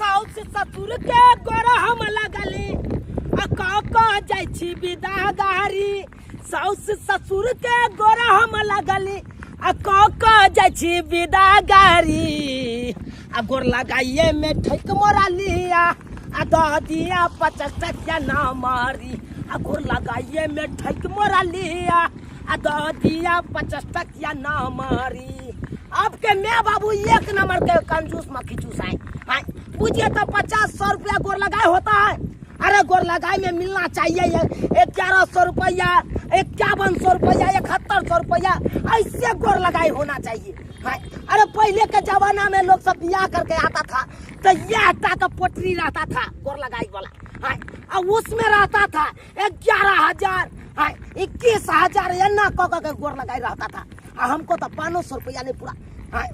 साउस ससुर के गोर हम लगली आ कह कह जाइ छी विदा गारी। साउस ससुर के गोर हम लगली आ कह कह जाइ छी विदा गारी। आ गोर लगाइए में ठैक मोरा लिया आ दह दिया 50 टकिया ना मारी। आ गोर लगाइए में ठैक मोरा लिया आ दह दिया 50 टकिया ना मारी। आपके मैं बाबू एक नंबर के कंजूस मक्खी चूस है। हाँ, पूछिए तो 50-100 रुपया गोर लगाए होता है। अरे गोर लगाए में मिलना चाहिए 1100 रुपया, 5100 रुपया, 7100 रुपया, ऐसे गोर लगाए होना चाहिए। हाँ, अरे पहले के जमाना में लोग सब बियाह करके आता था तो यह आटा का पोटरी रहता था गोर लगाई वाला। हाँ, और उसमें रहता था 11,000, हाँ, 21,000 एना क के गोर लगाई रहता था। आ हमको तो 500 रुपया नहीं पूरा। हाँ,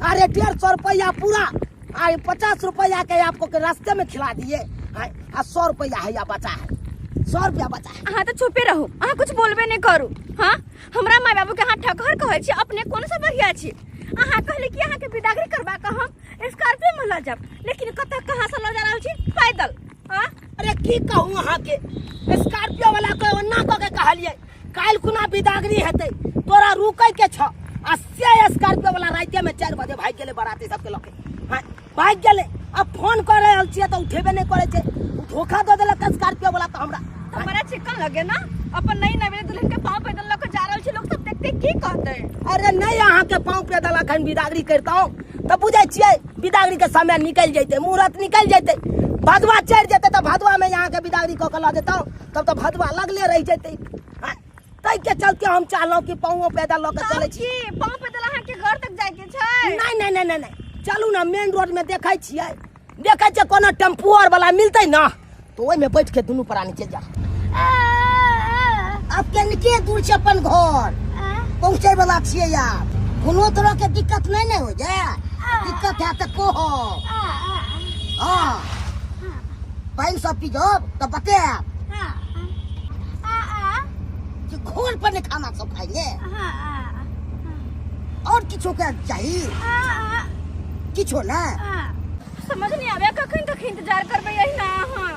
अरे 150 रुपया पूरा, अरे 50 रुपया के आपको के रास्ते में खिला दिए। हाँ, आ 100 रुपया है या बचा है, 100 रुपया बचा है। अहाँ तो चुपे रहो, अहाँ कुछ बोलबे नहीं करू। हाँ, हमरा माय बाबू के अहाँ ठकहर कहै छी, अपने कोन सा बढ़िया छी। अहाँ कहले कि अहाँ के विदागरी करबा के हम स्कॉर्पियो में ल जाब, लेकिन कतऽ कहाँ से ल जा रहल छी पैदल। हाँ, अरे की कहूँ अहाँ के, स्कॉर्पियो वाला के ओना कह के कहलिए काल्हि खुना विदागरी हेतै, तोरा रुकै के छ। आ से स्कॉर्पियो वाला रातिए में 4 बजे भागि गेलै बराती सबके लऽ के। हाँ, भागि गेलै। अब फोन कर रहल छियै तऽ उठेबे नहि करै छै, धोखा दऽ देलक स्कॉर्पियो वाला। तऽ हमरा तऽ बड़ा चिकन लगे ना, अपन नई नवेली दुल्हन के पाँव पैदल लऽ के जा रहल छै, लोग सब देखते की कहतै। अरे नहीं, अहाँ के पाँव पैदल अखन विदागरी करितहुँ तऽ बुझै छियै विदागरी के समय निकलि जैतै, मुहूर्त निकलि जैतै, भदवा चढ़ि जेतै तऽ भदवा में अहाँ के विदागरी कऽ के लऽ जेतहुँ, तब तऽ भदवा लगले रहि जैतै। ताहि के चलते हम चाहलहुँ कि पाँवो पैदल लऽ के चलै छी। पाँव पैदल अहाँ के घर तक जाय के छै? नहीं नहीं नहीं नहीं नहीं, चलू ना मेन रोड में देखै छियै, देखै छियै कोनो टेम्पू आर वाला मिलतै ना तो ओहिमे बैठ के दुनू प्राणी चलि जाउ। आब कनिके दूर छै अपन घर पहुँचै वाला छियै यार, कोनो तरह के दिक्कत नहीं ने हो जाए। दिक्कत है तो कहो। हाँ, पानि सब पी जाओ तो बतायब कि घोल पर नहीं खाना सब खाएंगे। और किछो के चाहिए किछो ना समझ नहीं आवे कखन तक इंतजार करबै यही ना। हाँ,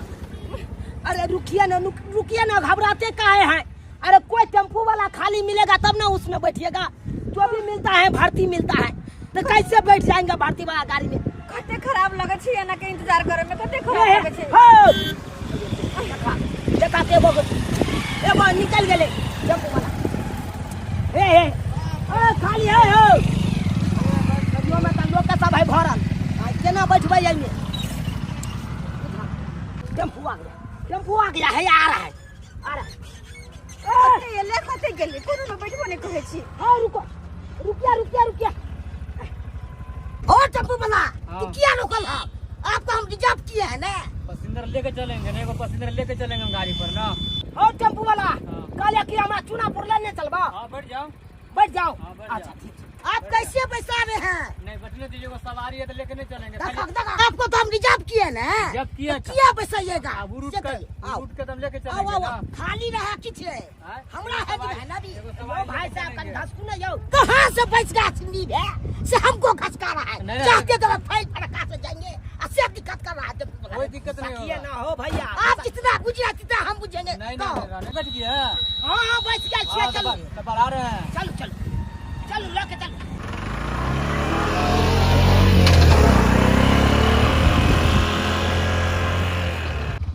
अरे रुकिए ना, रुकिए ना, घबराते काहे हैं। अरे कोई टेम्पू वाला खाली मिलेगा तब ना उसमें बैठिएगा, जो भी मिलता है भर्ती मिलता है तो कैसे बैठ जाएंगे भर्ती वाला गाड़ी में। कते खराब लगे छै एना के इंतजार करे में, कते खराब लगे छै। देखा देखा के एगो एगो निकल गेलै टेम्पू वाला। हे हे ए खाली है हो, नदियों में तो लोग सब है भरल, केना बैठबै एहिमे। टेम्पू आ गया, टेम्पू आ गया है, आ रहा है, आ रहा है। कते एलै कते गेलै, कोनो में बैठबो नहीं कहै छी। हाँ रुको, रुकिया रुकिया रुकिया। और टेम्पू वाला तू क्या रोकल है? आपको हम रिजर्व किए हैं ना, पैसेंजर लेके चलेंगे ना, एगो पैसेंजर लेके चलेंगे हम गाड़ी पर ना। और टेम्पू वाला कहलिए कि हमरा चुनापुर लेने चलबा। हाँ बैठ जाओ, बैठ जाओ। हाँ, बैठ अच्छा जाओ। ठीक। आप कैसे बैसा रहे हैं? नहीं बैठने दीजिए, वो सवारी है तो लेके नहीं चलेंगे। देखो, देखो, आपको तो हम रिजर्व किए ना, जब किए तो किया बैसाइएगा? अब रूट से कर, कहिए। आओ। रूट के तो हम लेके आओ, चलेंगे आओ, ना। आओ। खाली रहा किछ है? हाँ? हमरा है कि है ना भी? एगो ओ सवारी भाई लेके साहब चलेंगे। कन घसकू ना जाओ। कहाँ से बैस गया सिंधी है से हमको घसका रहा है? नहीं, नहीं। चाहते तो फाइल फड़का से जाएंगे और से दिक्कत कर रहा है टेम्पू वाला। कोई दिक्कत नहीं सखिए होगा। ना हो भैया, आप जितना बुझिए जितना हम बुझेंगे। नहीं, कहो। नहीं, नहीं, बैठ गया। हाँ, हाँ, बैठ गया, हाँ, चलो। तो बढ़ा रहे हैं। चलो, चलो, चलो, लेके चलो।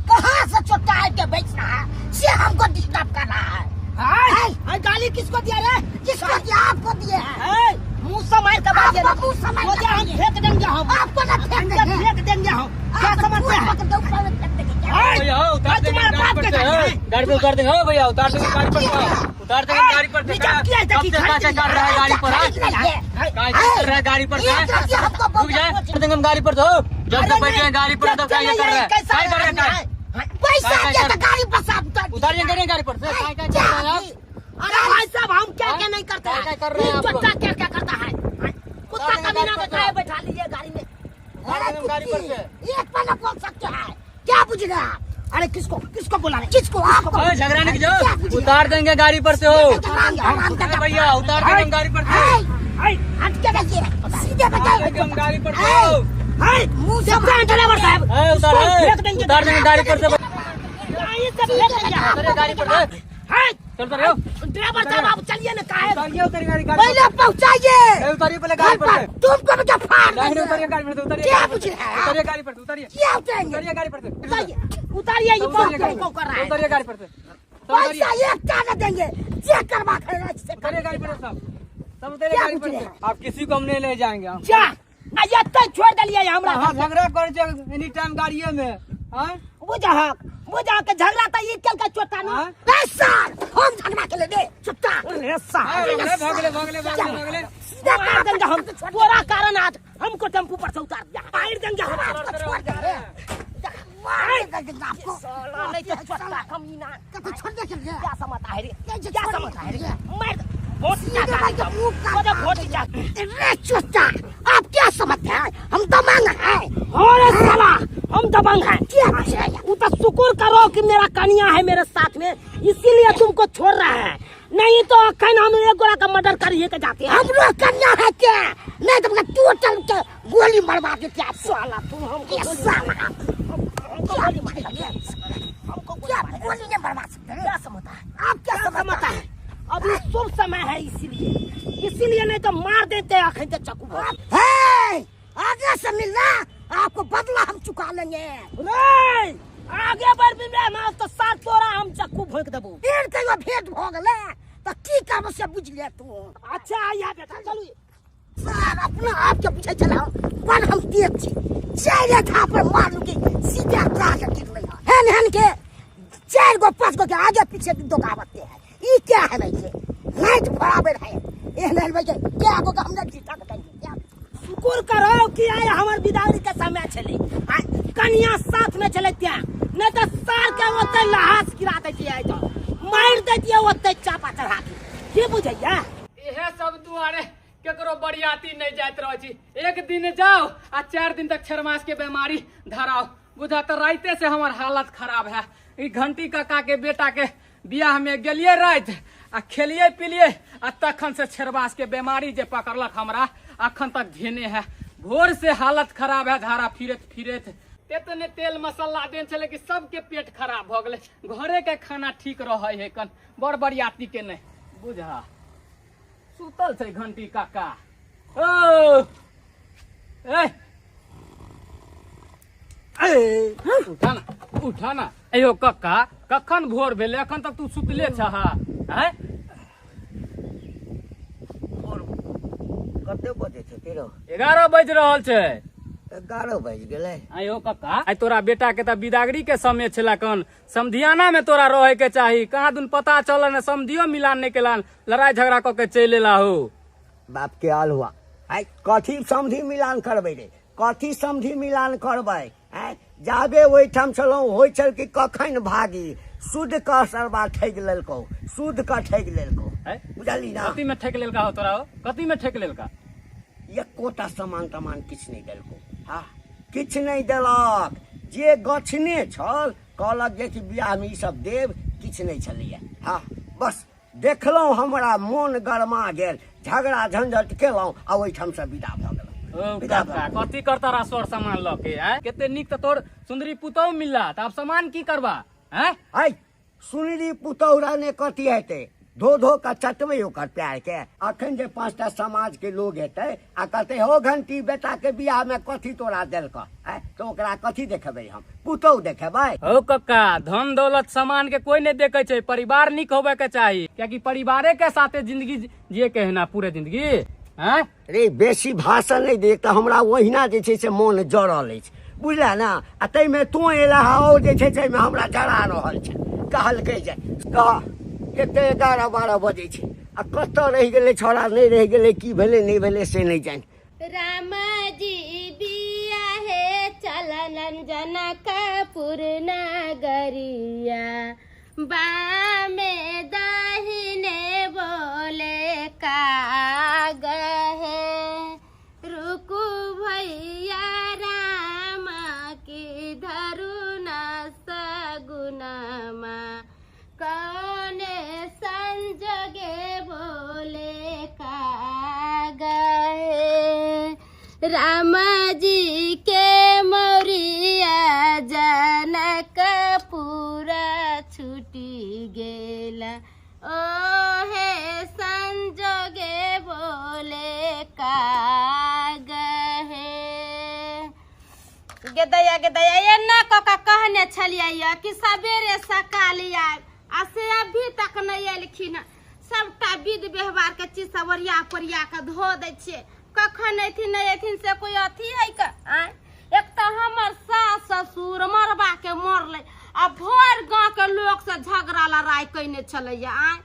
कहाँ से छोटा है के बेच रहा है से हमको डिस्टर्ब कर रहा है। हाय, हाय। हाय, गाली किसको दिया रे? किसको दिया? आपको दिए हैं। हाय, मुंह से मार के बात आपको मुंह से मार के हो जाए, हम दिए। फेंक देंगे हम। आपको ना फेंक अंदर देंगे। फेंक देंगे हम। क्या आप समझते हैं? पकड़ दो, ऊपर में फेंक देंगे। हाय, भैया, हो, उतार हाय, देंगे तुम्हारे गाड़ी बाप पर के से, गाड़ी हो। है। गाड़ी पे उतार देंगे, हो भैया, उतार देंगे गाड़ी पर से। उतार देंगे गाड़ी पर से। निजाम किया है, कब से देखी, काय कर रहा है गाड़ी पर, हाँ? खरीद नहीं है। काय कर रहा है गाड़ी पर से? ये तो हमको बहुत रुक जाए, उतार देंगे हम गाड़ी पर से, हो। जब अरे तक बैठे हैं नहीं, गाड़ी पर, तब जब काय कर रहा है? कैसा काय कर रहा है, काय? है? पैसा काय दिया कर- तो गाड़ी पर से उतार उतारिए नहीं गाड़ी पर से, काय काय कर रहा है आप? अरे भाई साहब, हम क्या क्या नहीं करते क्या हैं। क्या कर रहे हैं ये आप लोग? चट्टा क्या क्या करता है? कुत्ता उतार देंगे कमीना गाड़ी के पर से। काहे बैठा लीजिए गाड़ी में? उतार देंगे हम गाड़ी पर से। एक पर ना बोल सकते हैं, क्या बुझ रहे आप? अरे किसको किसको बुला रहे? किसको आपको? ओए, झगड़ा नहीं क्या कीजिए, बुझ रहे? उतार देंगे गाड़ी पर से हो। अरे भैया, उतार देंगे हम गाड़ी पर से। हाय, हट के रहिए, सीधे उतार देंगे हम बताओ। गाड़ी पर से हो। हाय, मुंह से देखते हैं ड्राइवर साहब। ए, उतार, ए, फेंक देंगे। उतार देंगे गाड़ी पर से। यहीं से फेंक देंगे। उतारिए गाड़ी पर से। है। चल उतारिए। ड्राइवर साहब आप चलिए ना, काहे उतारिए, उतारिए गाड़ी, गाड़ी पहले पहुंचाइए ए, उतारिए पहले गाड़ी पर से। तुमको बेटा फाड़ नहीं, देंगे। उतारिए गाड़ी पर से, उतारिए। क्या पूछ रहे हैं आप? उतारिए गाड़ी पर से, उतारिए। क्या उतारेंगे? उतारिए गाड़ी पर से। उतारिए, उतारिए, ये बहुत उतारिए गाड़ी क्यों कर रहा है? उतारिए गाड़ी पर से। सब उतारिए। पैसा एक टाका देंगे, चेक करवा के रख से। उतारिए गाड़ी पर से सब। सब उतारिए क्या गाड़ी पर पूछ रहे से। हैं? आप किसी को हम नहीं ले जाएंगे हम। जा ना, ये तो छोड़ दिलिए हमरा। हाँ, झगड़ा कर छे एनी टाइम गाड़िए में। हाँ? बुझहक, बुझहक झगड़ा त ई केल के चोटा न। हाँ? ए सर, हम झगड़ा के ले दे चुपचाप। अरे सार। हाँ, भगले, भगले, भगले, भगले। सीधा मार देंगे हम तोरा कारण, आज हमको टेम्पू पर से उतार दिया, मार देंगे हम आपको छोड़ देंगे, मार देंगे आपको। साला नहीं तो चोटा कमीना। तो छोड़ दे के क्या समझता है रे? नहीं, क्या छोड़ समझता है रे? दे। मार बहुत सीधे भाई के मुंह काट बोझ बहुत जा। रे चुच्चा, आप क्या समझते हैं हम दबंग हैं? अरे साला हम दबंग हैं। क्या पूछ रहे हैं? वो तो शुक्र करो कि मेरा कनिया है मेरे साथ में, इसीलिए तुमको छोड़ रहा है, नहीं तो अखन हम एक गोरा का मर्डर कर ही के जाते हैं। हम लोग कन्या है क्या? नहीं तो टोटल के गोली मरवा देते आप। साला तुम हमको ये गोली साला हमको क्या गोली मारेगा, हमको गोली क्या मारेगा। गोली नहीं मरवा सकते? क्या समझता है? आप क्या क्या समझता समझता है? है? अभी शुभ समय है, इसीलिए इसीलिए नहीं तो मार देते अखन के चक्कू भर। हे, आगे से मिलना, आपको बदला हम चुका लेंगे। रे आगे बढ़ भी रे मार तो साथ तोरा हम चक्कू भोंक देबो। फिर कहियो भेंट भ गेलै तो की करबो से बुझ ले तू। अच्छा आइया बेटा चलू। सर अपना आप के बुझै छला बड़ हम तेज छी, चारि थापर मारलू कि सीधा जा के गिरलै। हेन हेन के 4 गो 5 गो के आगे पीछे दोगावते है। ई क्या है भाई के लाइट बराबर है, एहन एहन भाई के क्या गो के हमने जीता के कहिए। शुक्र करो कि आय हमर बिदागरी के समय छले, कनिया साथ में छले त्या, नहीं तो सार के ओते लहास गिरा दैतियै, आय तो मार दैतियै ओते चापा चढ़ा के। की बुझैया? इहे सब दुआरे केकरो बरियाती नहीं जाइत रह छी। एक दिन जाओ आ 4 दिन तक छरमास के बीमारी धराओ। बुझा तो राइते से हमर हालत खराब है। ई घंटी काका के बेटा के बियाह में गेलिए रात आ खेलिए पिलिए आ तखन से छेरवास के बीमारी जे पकड़लक हमरा अखन तक धेने है। भोर से हालत खराब है, धारा फिरत फिरत तेतने तेल मसाला देन छले कि सबके पेट खराब भ गेलै। घरे के खाना ठीक रहै है कन, बड़ बरियाती के नहीं। बुझा सुतल छै घंटी काका। ओ ए ए उठा ना, उठा ना। अयो कक्का कखन भोर भेलै, अखन तक तू सुतले छह? हैं कते बजे छै तेरो? 11 बज रहल छै। 11 बज गेलै। आयो कक्का, आइ तोरा बेटा के त बिदागरी के समय छला कन, समधियाना में तोरा रहे के चाही। कहाँ दुन पता चल न, समधियो मिलान नहीं केलान, लड़ाई झगड़ा क के चलि एला हो। बाप के आल हुआ। आइ कथी समधि मिलान करबै रे? कथी समधि मिलान करबै? आइ जाबे ओहिठाम छलहुँ होइ छल कि कखन भागी, शुद्ध क सरबा ठकि लेलकौ, शुद्ध क ठकि लेलकौ। बुझली ना? कथी में ठकि लेलका हो तोरा? हो कथी में ठकि लेलका? एकोटा सामान तमान किछु नहि देलकौ। हाँ, किछु नहि देलक। जे गछने छल कहलक जे कि बियाहमे ई सब देब, किछु नहि छलैया। हाँ बस देखलहुँ हमरा मोन गरमा गेल, झगड़ा झंझट केलहुँ आ ओहिठामसँ विदा भऽ गेलहुँ। कथी करता रहा सर सामान लऽ के? आँय कते नीक तऽ तोर सुन्दरी पुतहु मिलला, तऽ आब सामान की करबा? आँय आइ सुनरी पुतहु रहने कथी हेतै? धो धो कऽ चटबै ओकर प्यार के। अखन जे 5टा समाज के लोग हेतै आ कहतै हो घंटी बेटा के बियाह में कथी तोरा देलकऽ, तऽ ओकरा कथी देखेबै हम? पुतहु देखेबै? हो कक्का, धन दौलत सामान के कोई नहीं देखे छै, परिवार नीक होबे के चाही, कियाकि परिवारे के साथे जिंदगी जिए के है ना पूरे जिंदगी। हैं रे बेसी भाषण नहि देख तऽ हमरा ओहिना जे छै से मोन जरल अछि, बुझला ना? आ ताहिमे तू एला और जे छै से हमरा जरा रहल छै। कहलकै जे कह एते 11-12 बजै छै आ कतऽ रहि गेलै छौड़ा, नहि रहि गेलै, की भेलै नहि भेलै से नहि जानि। राम जी बियाहे चललन जनकपुर नगरिया, बामे दाहिने बोले का गहे, रुकु भैया राम की धरु न सगुनमा, कौने संजगे बोले का गहे, राम जी के मोरिया गेदैया गेदैया एना कऽ कऽ कहने छलियै यऽ कि सबेरे सकाल आयब आ से अभी तक नहि एलखिन हँ। सबटा विध व्यवहार के चीज सब ओरिया पोरिया कऽ धो दै छियै, कखन अयथिन नहि अयथिन से कोई अथी है के आँय। एक तऽ हमर सास ससुर मरबा के मरलै आ भरि गाँव के लोक से झगड़ा लड़ाई कयने छलैया आँय।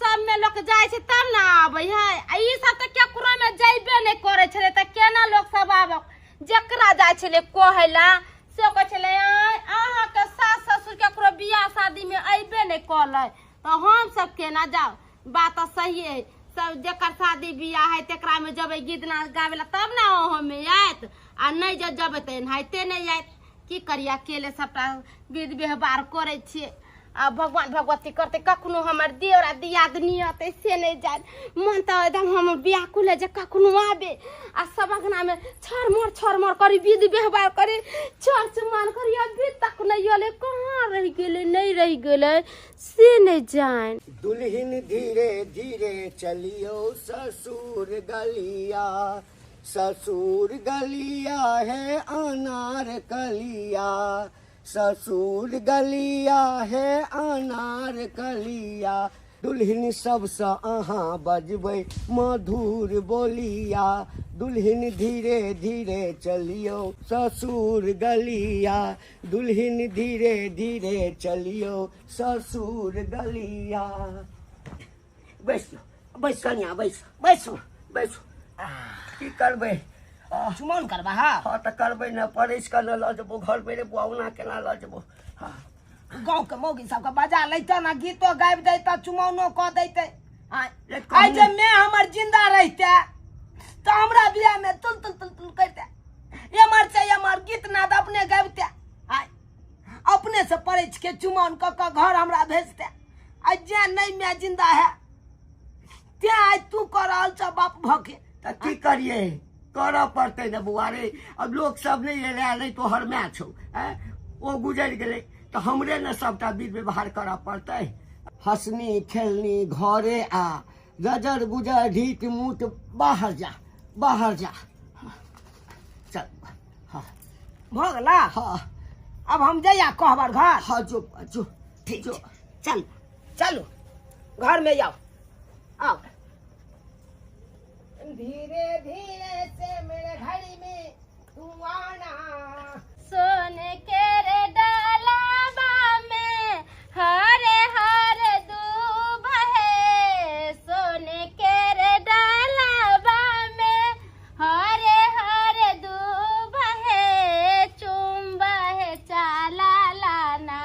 सबमे लोक जाइ छै तब ने आबै है, आ ई सब तऽ केकरो मे जैबे नहि करै छलै तऽ केना लोक सब आबक। जकरा जाइ छलै कहै लए से कहै छलै आँय अहाँके सास ससुर केकरो बियाह शादीमे अयबे नहि कलै तऽ हम सब केना जाउ। बात तऽ सहिए है, सब जकर शादी बियाह है तकरामे जेबै गीत नाद गाबै लए तब ने ओहोमे आयत, आ नहि जे जेबै तऽ एनाहिते नहि आयत। की करियै अकेले सबटा विध व्यवहार करै छियै। आ भगवान भगवती करतै कखनो हमर देवर आ दियादनी अतै से नहि जानि, मन तऽ एकदम हम व्याकुल है जे कखनो आबे आ सब अंगनामे छरमर छरमर करी विध व्यवहार करी चर चुमान करी। अभी तक नहि अलै, कहाँ रहि गेलै नहि रहि गेलै से नहि जानि। दुल्हिन धीरे धीरे चलियो ससुर गलिया, ससुर गलिया है अनार कलिया, ससुर गलिया है अनार कलिया। दुल्हिन सबसँ अहाँ बजबै मधुर बोलिया, दुल्हिन धीरे धीरे चलियो ससुर गलिया, दुल्हिन धीरे धीरे चलियो ससुर गलिया। बैसो बैस कनिया बैस बैसो बैसो। की करबै? चुमौन करबा? हाँ हाँ तऽ करबै ने, परसि कऽ ने लऽ जेबो घर पे रे बुआ, ओना केना लऽ जेबो। हाँ गाँव के मौगी सबके बजा लैते ने, गीतो गाबि दैते चुमौनो कऽ दैते। आइ जे मैं हमर जिंदा रहिते तऽ हमरा बियाह में तुल तुल तुल तुल करिते, एमहर से एमहर गीत नाद अपने गाबिते, आइ अपने से परसि के चुमौन कऽ कऽ घर हमरा भेजते। आइ जे नहीं मैं जिंदा है ते आइ तू कऽ रहल छ बाप भऽ के। तऽ की करिए, करऽ पड़तै ने बौआ रे। अब लोक सब नहि एलै, नहि तोहर माय छौ, आँय ओ गुजरि गेलै तऽ हमरे ने सबटा विध व्यवहार करऽ पड़तै। हँसनी खेलनी घरे आ गजर गुजर ढीट मूट बाहर जा बाहर जा। चल हाँ भऽ गेला? हाँ अब हम जइया कहबर घर? हाँ जो जो ठीक जो। चल चलू घर में जाओ आओ। धीरे धीरे से मेरे घर में तू आना, सोने के रे डालाबा में हरे हरे दूब है, सोने के रे डालाबा में हरे हरे दूब है, चुम्बा है चाला लाना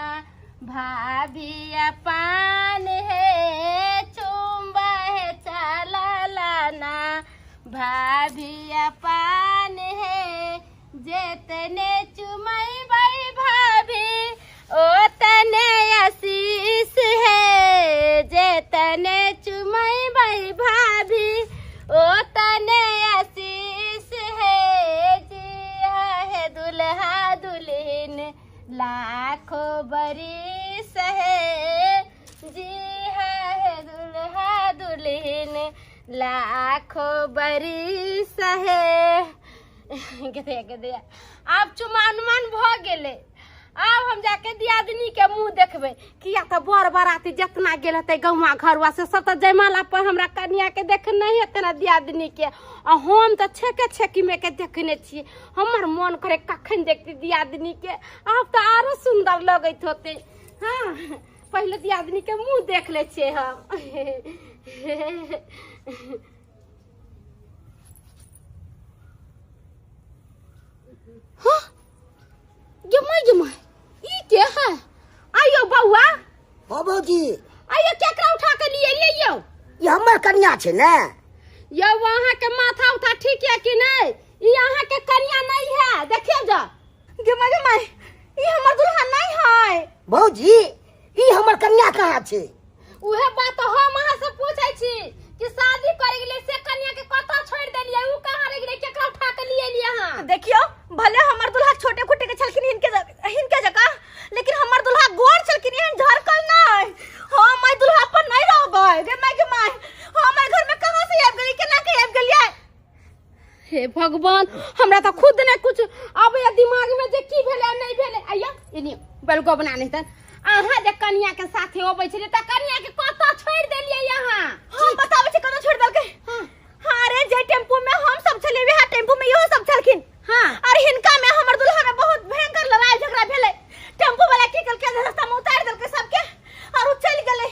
भाभी पान है, चुम्बा है चाला लाना भाभी पान है, जेतने चुमैबै भाभी ओतने आशीष है, जेतने चुमैबै भाभी ओतने आशीष है, जी है दुल्हा दुल्हन लाखों बरिस है, जी है दुल्हा दुल्हन लाखों बरिस है। गेदैया गेदैया आब चुमान भऽ गेलै, आब हम जाके दियादनी के मुँह देखबै, किया तऽ बर बराती जितना गेल हेतै गौआ घरुआ से सब तऽ जयमाला पर हमरा कनिया के देखने हेतै ने दियादनी के, आ हम तऽ छेके छेकी में के देखने छियै। हमर मन करे कखन देखती दियादनी के, आब तऽ आरो सुंदर लगैत होतै। हाँ पहिले दियादनी के मुँह देख लै छियै हम। हाँ गे my गे my ई के है? आइयो बौआ। हाँ भौजी। आइयो केकरा उठा के लिए एलियै यौ? ई हमर कनिया छै ने। यौ अहाँ के माथा उठा ठीक है कि नहीं? ई अहाँ के कनिया नहीं है, देखियो जा। गे my गे my ई हमर दुल्हा नहीं है। भौजी ई हमर कनिया कहाँ छै? उहे बात हम अहाँ से पूछै छी कि शादी करे गेलियै से कनिया के कतऽ छोड़ि देलियै, उ कहाँ रहि गेलै, केकरा उठा के लिए एलियै अहाँ? देखियो भले हमर दुल्हा छोटे खुटे के छलखिन हिनके जकाँ, लेकिन हमर दुल्हा गोर छलखिन, एहन झरकल नहीं। हम एहि दुल्हा पर नहीं रहबै। गे my गे my हम एहि घर में कहाँ से आबि गेलियै, केना के आबि गेलियै? हे भगवान, हमरा तऽ खुद ने कुछ आबैया दिमाग इनी बलगो बना नहीं तन अहाँ जे कनिया के साथे अबै छलियै त कनिया के कतऽ छोड़ि देलियै अहाँ? हम बताबै छी कतऽ छोड़ि देलकै। हाँ अरे जे टेम्पू में हम सब छलियै वएह टेम्पू में इहो सब छलखिन। हाँ और हिनका में हमर दुल्हा में बहुत भयंकर लड़ाई झगड़ा भेलै। टेम्पू वाला की केलकै, रास्ता में उतारि देलकै सबके और उ चलि गेलै।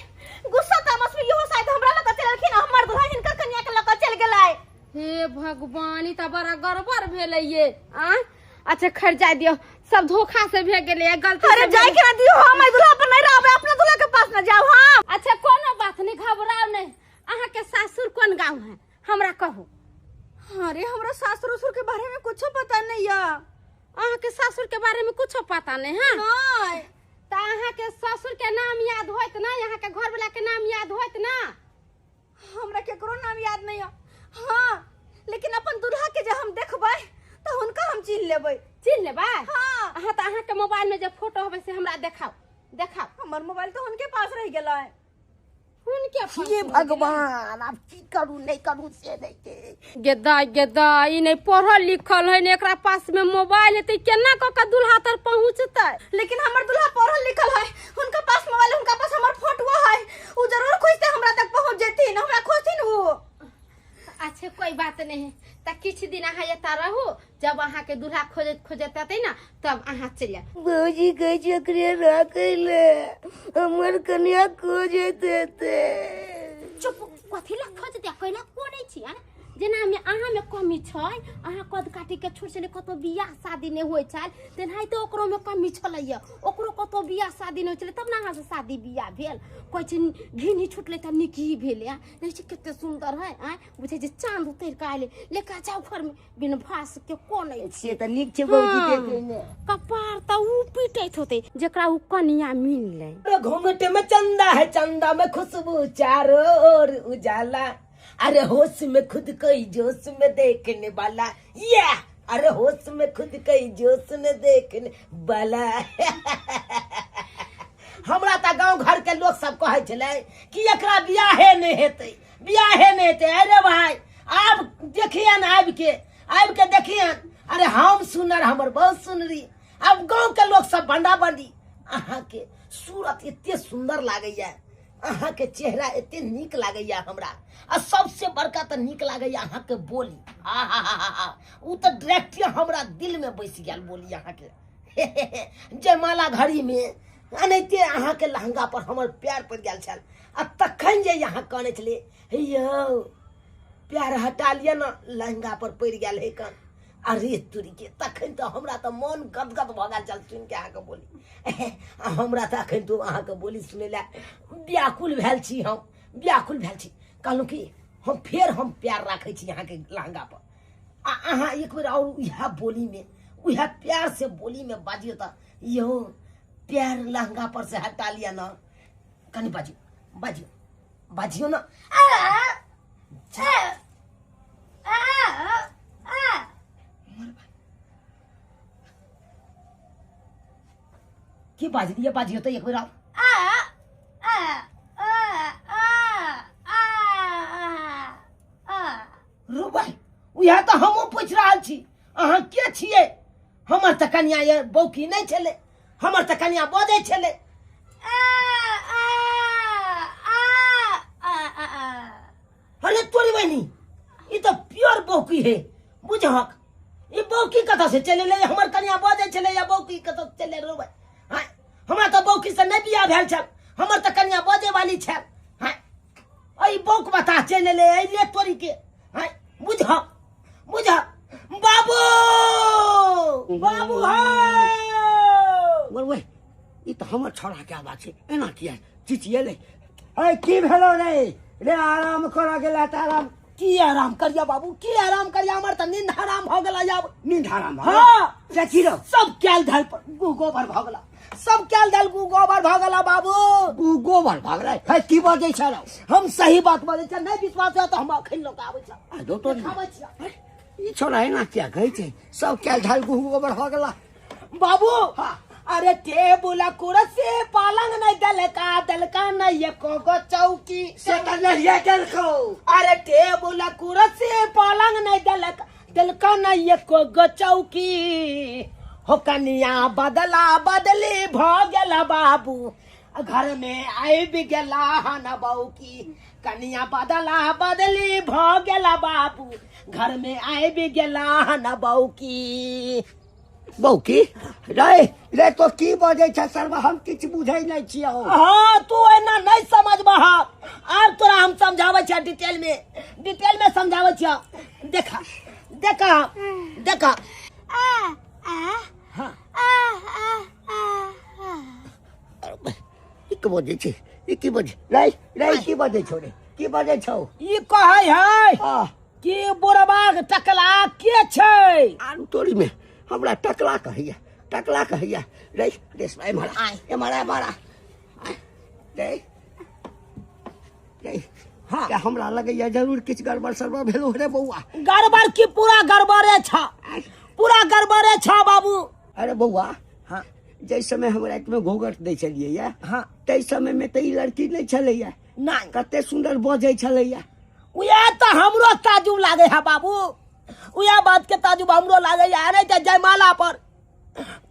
गुस्सा तामस में इहो शायद हमरा लऽ कऽ चलि गेलखिन, हमर दुल्हा हिनकर कनिया के लऽ कऽ चलि गेलै। हे भगवान, ई तऽ बड़ा गड़बड़ भेलै ये। आ अच्छा खैर जाय दियौ, सब धोखा से भे गेलै, गलती अरे जाय के ना दियौ, हम एहि दुल्हा पर नहीं रहबै, अपना दुल्हा के पास ना जाओ हम। अच्छा कोनो बात नहीं, घबराओ नहीं। अहाँ के सासुर कोन गांव है हमरा कहू? अरे हमरा सासुर उसुर के बारे में कुछो पता नहीं है। अहाँ के सासुर के बारे में कुछो पता नहीं है? नहीं। त अहाँ के ससुर के नाम याद होत ना? अहाँ के घर वाला के नाम याद होत ना? हमरा केकरो नाम याद नहीं है। हाँ लेकिन अपन दुल्हा के जे हम देखबै तो हुनका हम चिन्ह लेबै। चिन्ह लेबै? हाँ। अहाँ त अहाँ के मोबाइल में जे फोटो होबै से हमरा देखाओ, देखाओ। हमर मोबाइल तो हुनके पास रह गेलै। हुनके पास हे भगवान, आब की करू नहीं करू से नहीं के। गेदा गेदा, ई नहीं पढ़ल लिखल है, ने एकरा पास में मोबाइल है, त केना क के दुल्हा तर पहुंचतै? लेकिन हमर दुल्हा पढ़ल लिखल है, हुनका पास मोबाइल, हुनका पास हमर फोटो है, उ जरूर खोजते हमरा तक पहुंच जेथिन, हमरा खोजथिन उ। अच्छा कोई बात नहीं है, त किछ दिन अहाँ एता रहू, जब अहाँ के दुल्हा खोजत खोजत अतै ना तब अहाँ चलि जायब। भौजी कहै छै एकरे राखै ले, हमर कनिया खोजैत हेतै। चुप, कथी ला खोजतै, कैला कोनै छी? आँय? जेना में अहाँ में कमी छै, अहाँ कद काटी के छोड़ छलै, कतौ बियाह शादी नहि होइ छल, तेनाहिते ओकरो में कमी छलैया, ओकरो कतौ बियाह शादी नहि होइ छलै तब ने अहाँ से शादी बियाह भेल। कहै छै घिनी छुटलै तऽ नीक ही भेलै। आँय देखै छी कते सुन्दर है, आँय बुझै छै चाँद उतरि कऽ आयलै, लेके जाउ घर में बिन भास के कोनै से तऽ नीक छै भौजी देखै में। कपार तऽ उ पीटैत होतै जेकरा उ कनिया मिललै। घूंघट में चंदा है, चंदा में खुशबू चारों ओर उजाला, अरे होश में खुद कोई जोश में देखने वाला, या अरे होश में खुद कोई जोश में देखने वाला। हमरा तऽ गांव घर के लोग सब कहै छलै कि एकरा बियाहे नहि हेतै, बियाहे नहि हेतै। अरे भाई आब देखियन, आबि के देखियन, अरे हम सुनर, हमर बहुत सुनरी। आब गांव के लोग सब बंडा बंडी, अहाँ के सूरत एते सुंदर लागैया, अहाँ के चेहरा एते नीक लागैया हमरा, आ सबसे बड़का तऽ नीक लागैया अहाँ के बोली। आ हा हा हा हा, उ तऽ डायरेक्ट हमरा दिल में बैस गेल बोली अहाँ के। जयमाला घड़ी में एनाहिते अहाँ के लहंगा पर हमर प्यार पड़ि गेल छल, आ तखन जे अहाँ कहने छलियै हे यौ प्यार हटा लिअ ने, लहंगा पर पड़ि गेल हे कन, अरे तुरी के, तखन तऽ हमरा तऽ मन गदगद भऽ गेल छल सुनि के अहाँके बोली। आ हमरा तऽ अखन तो अहाँके बोली सुनै लए व्याकुल भेल छी, हम व्याकुल भेल छी। कहलहुँ कि हम फेर हम प्यार राखै छी अहाँके लहंगा पर, आ अहाँ एक बेर और उएह बोली में, उएह प्यार से बोली में बाजियौ तऽ यौ प्यार लहंगा पर से हटा लिअ ने, कनि बाजियौ बाजियौ बाजियौ ने। की बाजलियै? बाजियौ तऽ एक बेर और। रो भाई, उएह तऽ हमहूँ पूछि रहल छी, अहाँ के छियै? हमर तऽ कनिया ये बौकी नहि छलै, हमर तऽ कनिया बजै छलै। अरे तोरी बहिनी, ई तऽ प्योर बौकी है, बुझहक ई बौकी कतऽ से चलि एलै? हमर कनिया बजै छलै या बौकी कतऽ से चलि एलै? रो भाई, हाँ, हमरा तऽ बौकी से नहि बियाह भेल छल, हमर तऽ कनिया बजै वाली छल। हाँ, एहि बौक बता चलि एलै, एहि तोरी के। हाँ, बुझह बुझह बाबू, बाबू हो। बोल ओए, ई तऽ हमर छौड़ा के आवाज छै, एना किया चिचियेलै? अरे की भेलो रे? रे आराम करऽ गेला तऽ आराम की आराम करिया बाबू, की आराम करिया? हमर तऽ नींद हराम भऽ गेला आब। नींद हराम भऽ हाँ। गेल? से की रौ? सब कैल धल पर गु गोबर भऽ गेला, सब कैल धल गु गोबर भऽ गेला बाबू। गु गोबर भऽ गेलै? हे की बजै छ रौ? हम सही बात बजै छी, नहि विश्वास है तऽ हम अखन लऽ कऽ आबै छी। आ जो तो देखाबै छी। ई छौड़ा एना किया कहै छै? सब कैल धल गु गोबर भऽ गेला बाबू। हाँ। अरे टेबुल कुर्सी पलंग नहीं दलका, दलका नहीं एको गो चौकी। से तऽ नहिये देलकौ। अरे टेबुल कुर्सी पलंग नहीं दलका, दलका नहीं एको गो चौकी। हो कनिया बदला बदली भ गेल बाबू, घर में आबि गेला हन बौकी। कनिया बदला बदली भ गेल बाबू, घर में आबि गेला हन बौकी। बौकी रे रे तो की बजै छै सरवा, हम किछु बुझै नहि छियौ। हाँ तू एना नहीं समझबह, आब तोरा हम समझाबै छियै डिटेल में, डिटेल में समझाबै छियै। देखा देखा देखा। हाँ ई की बजै छै, ई की बजै रे रे, की बजै छौ रे, की बजै छौ? ई कहै है हाँ कि बुढ़बा टकला के छै? आरू तोरी में हमरा टकला कहैया, टकला कहैया रे रे एम्हर एम्हर एम्हर रे रे। हाँ हमरा लगैया जरूर किछु गड़बड़ सड़बड़ भेलो रे बौआ। गड़बड़ की पूरा गड़बड़े छ, पूरा गड़बड़े छ बाबू। अरे बौआ हाँ जाहि समय हम रातिमे घोघट दै छलियै या हाँ ताहि समयमे तऽ ई लड़की नहि छलैया नहीं, कते सुंदर बजै छलैया। उएह तऽ हमरो ताजुब लागे है बाबू, उएह बात के ताजुब हमरो लागे है। अरे तऽ जयमाला पर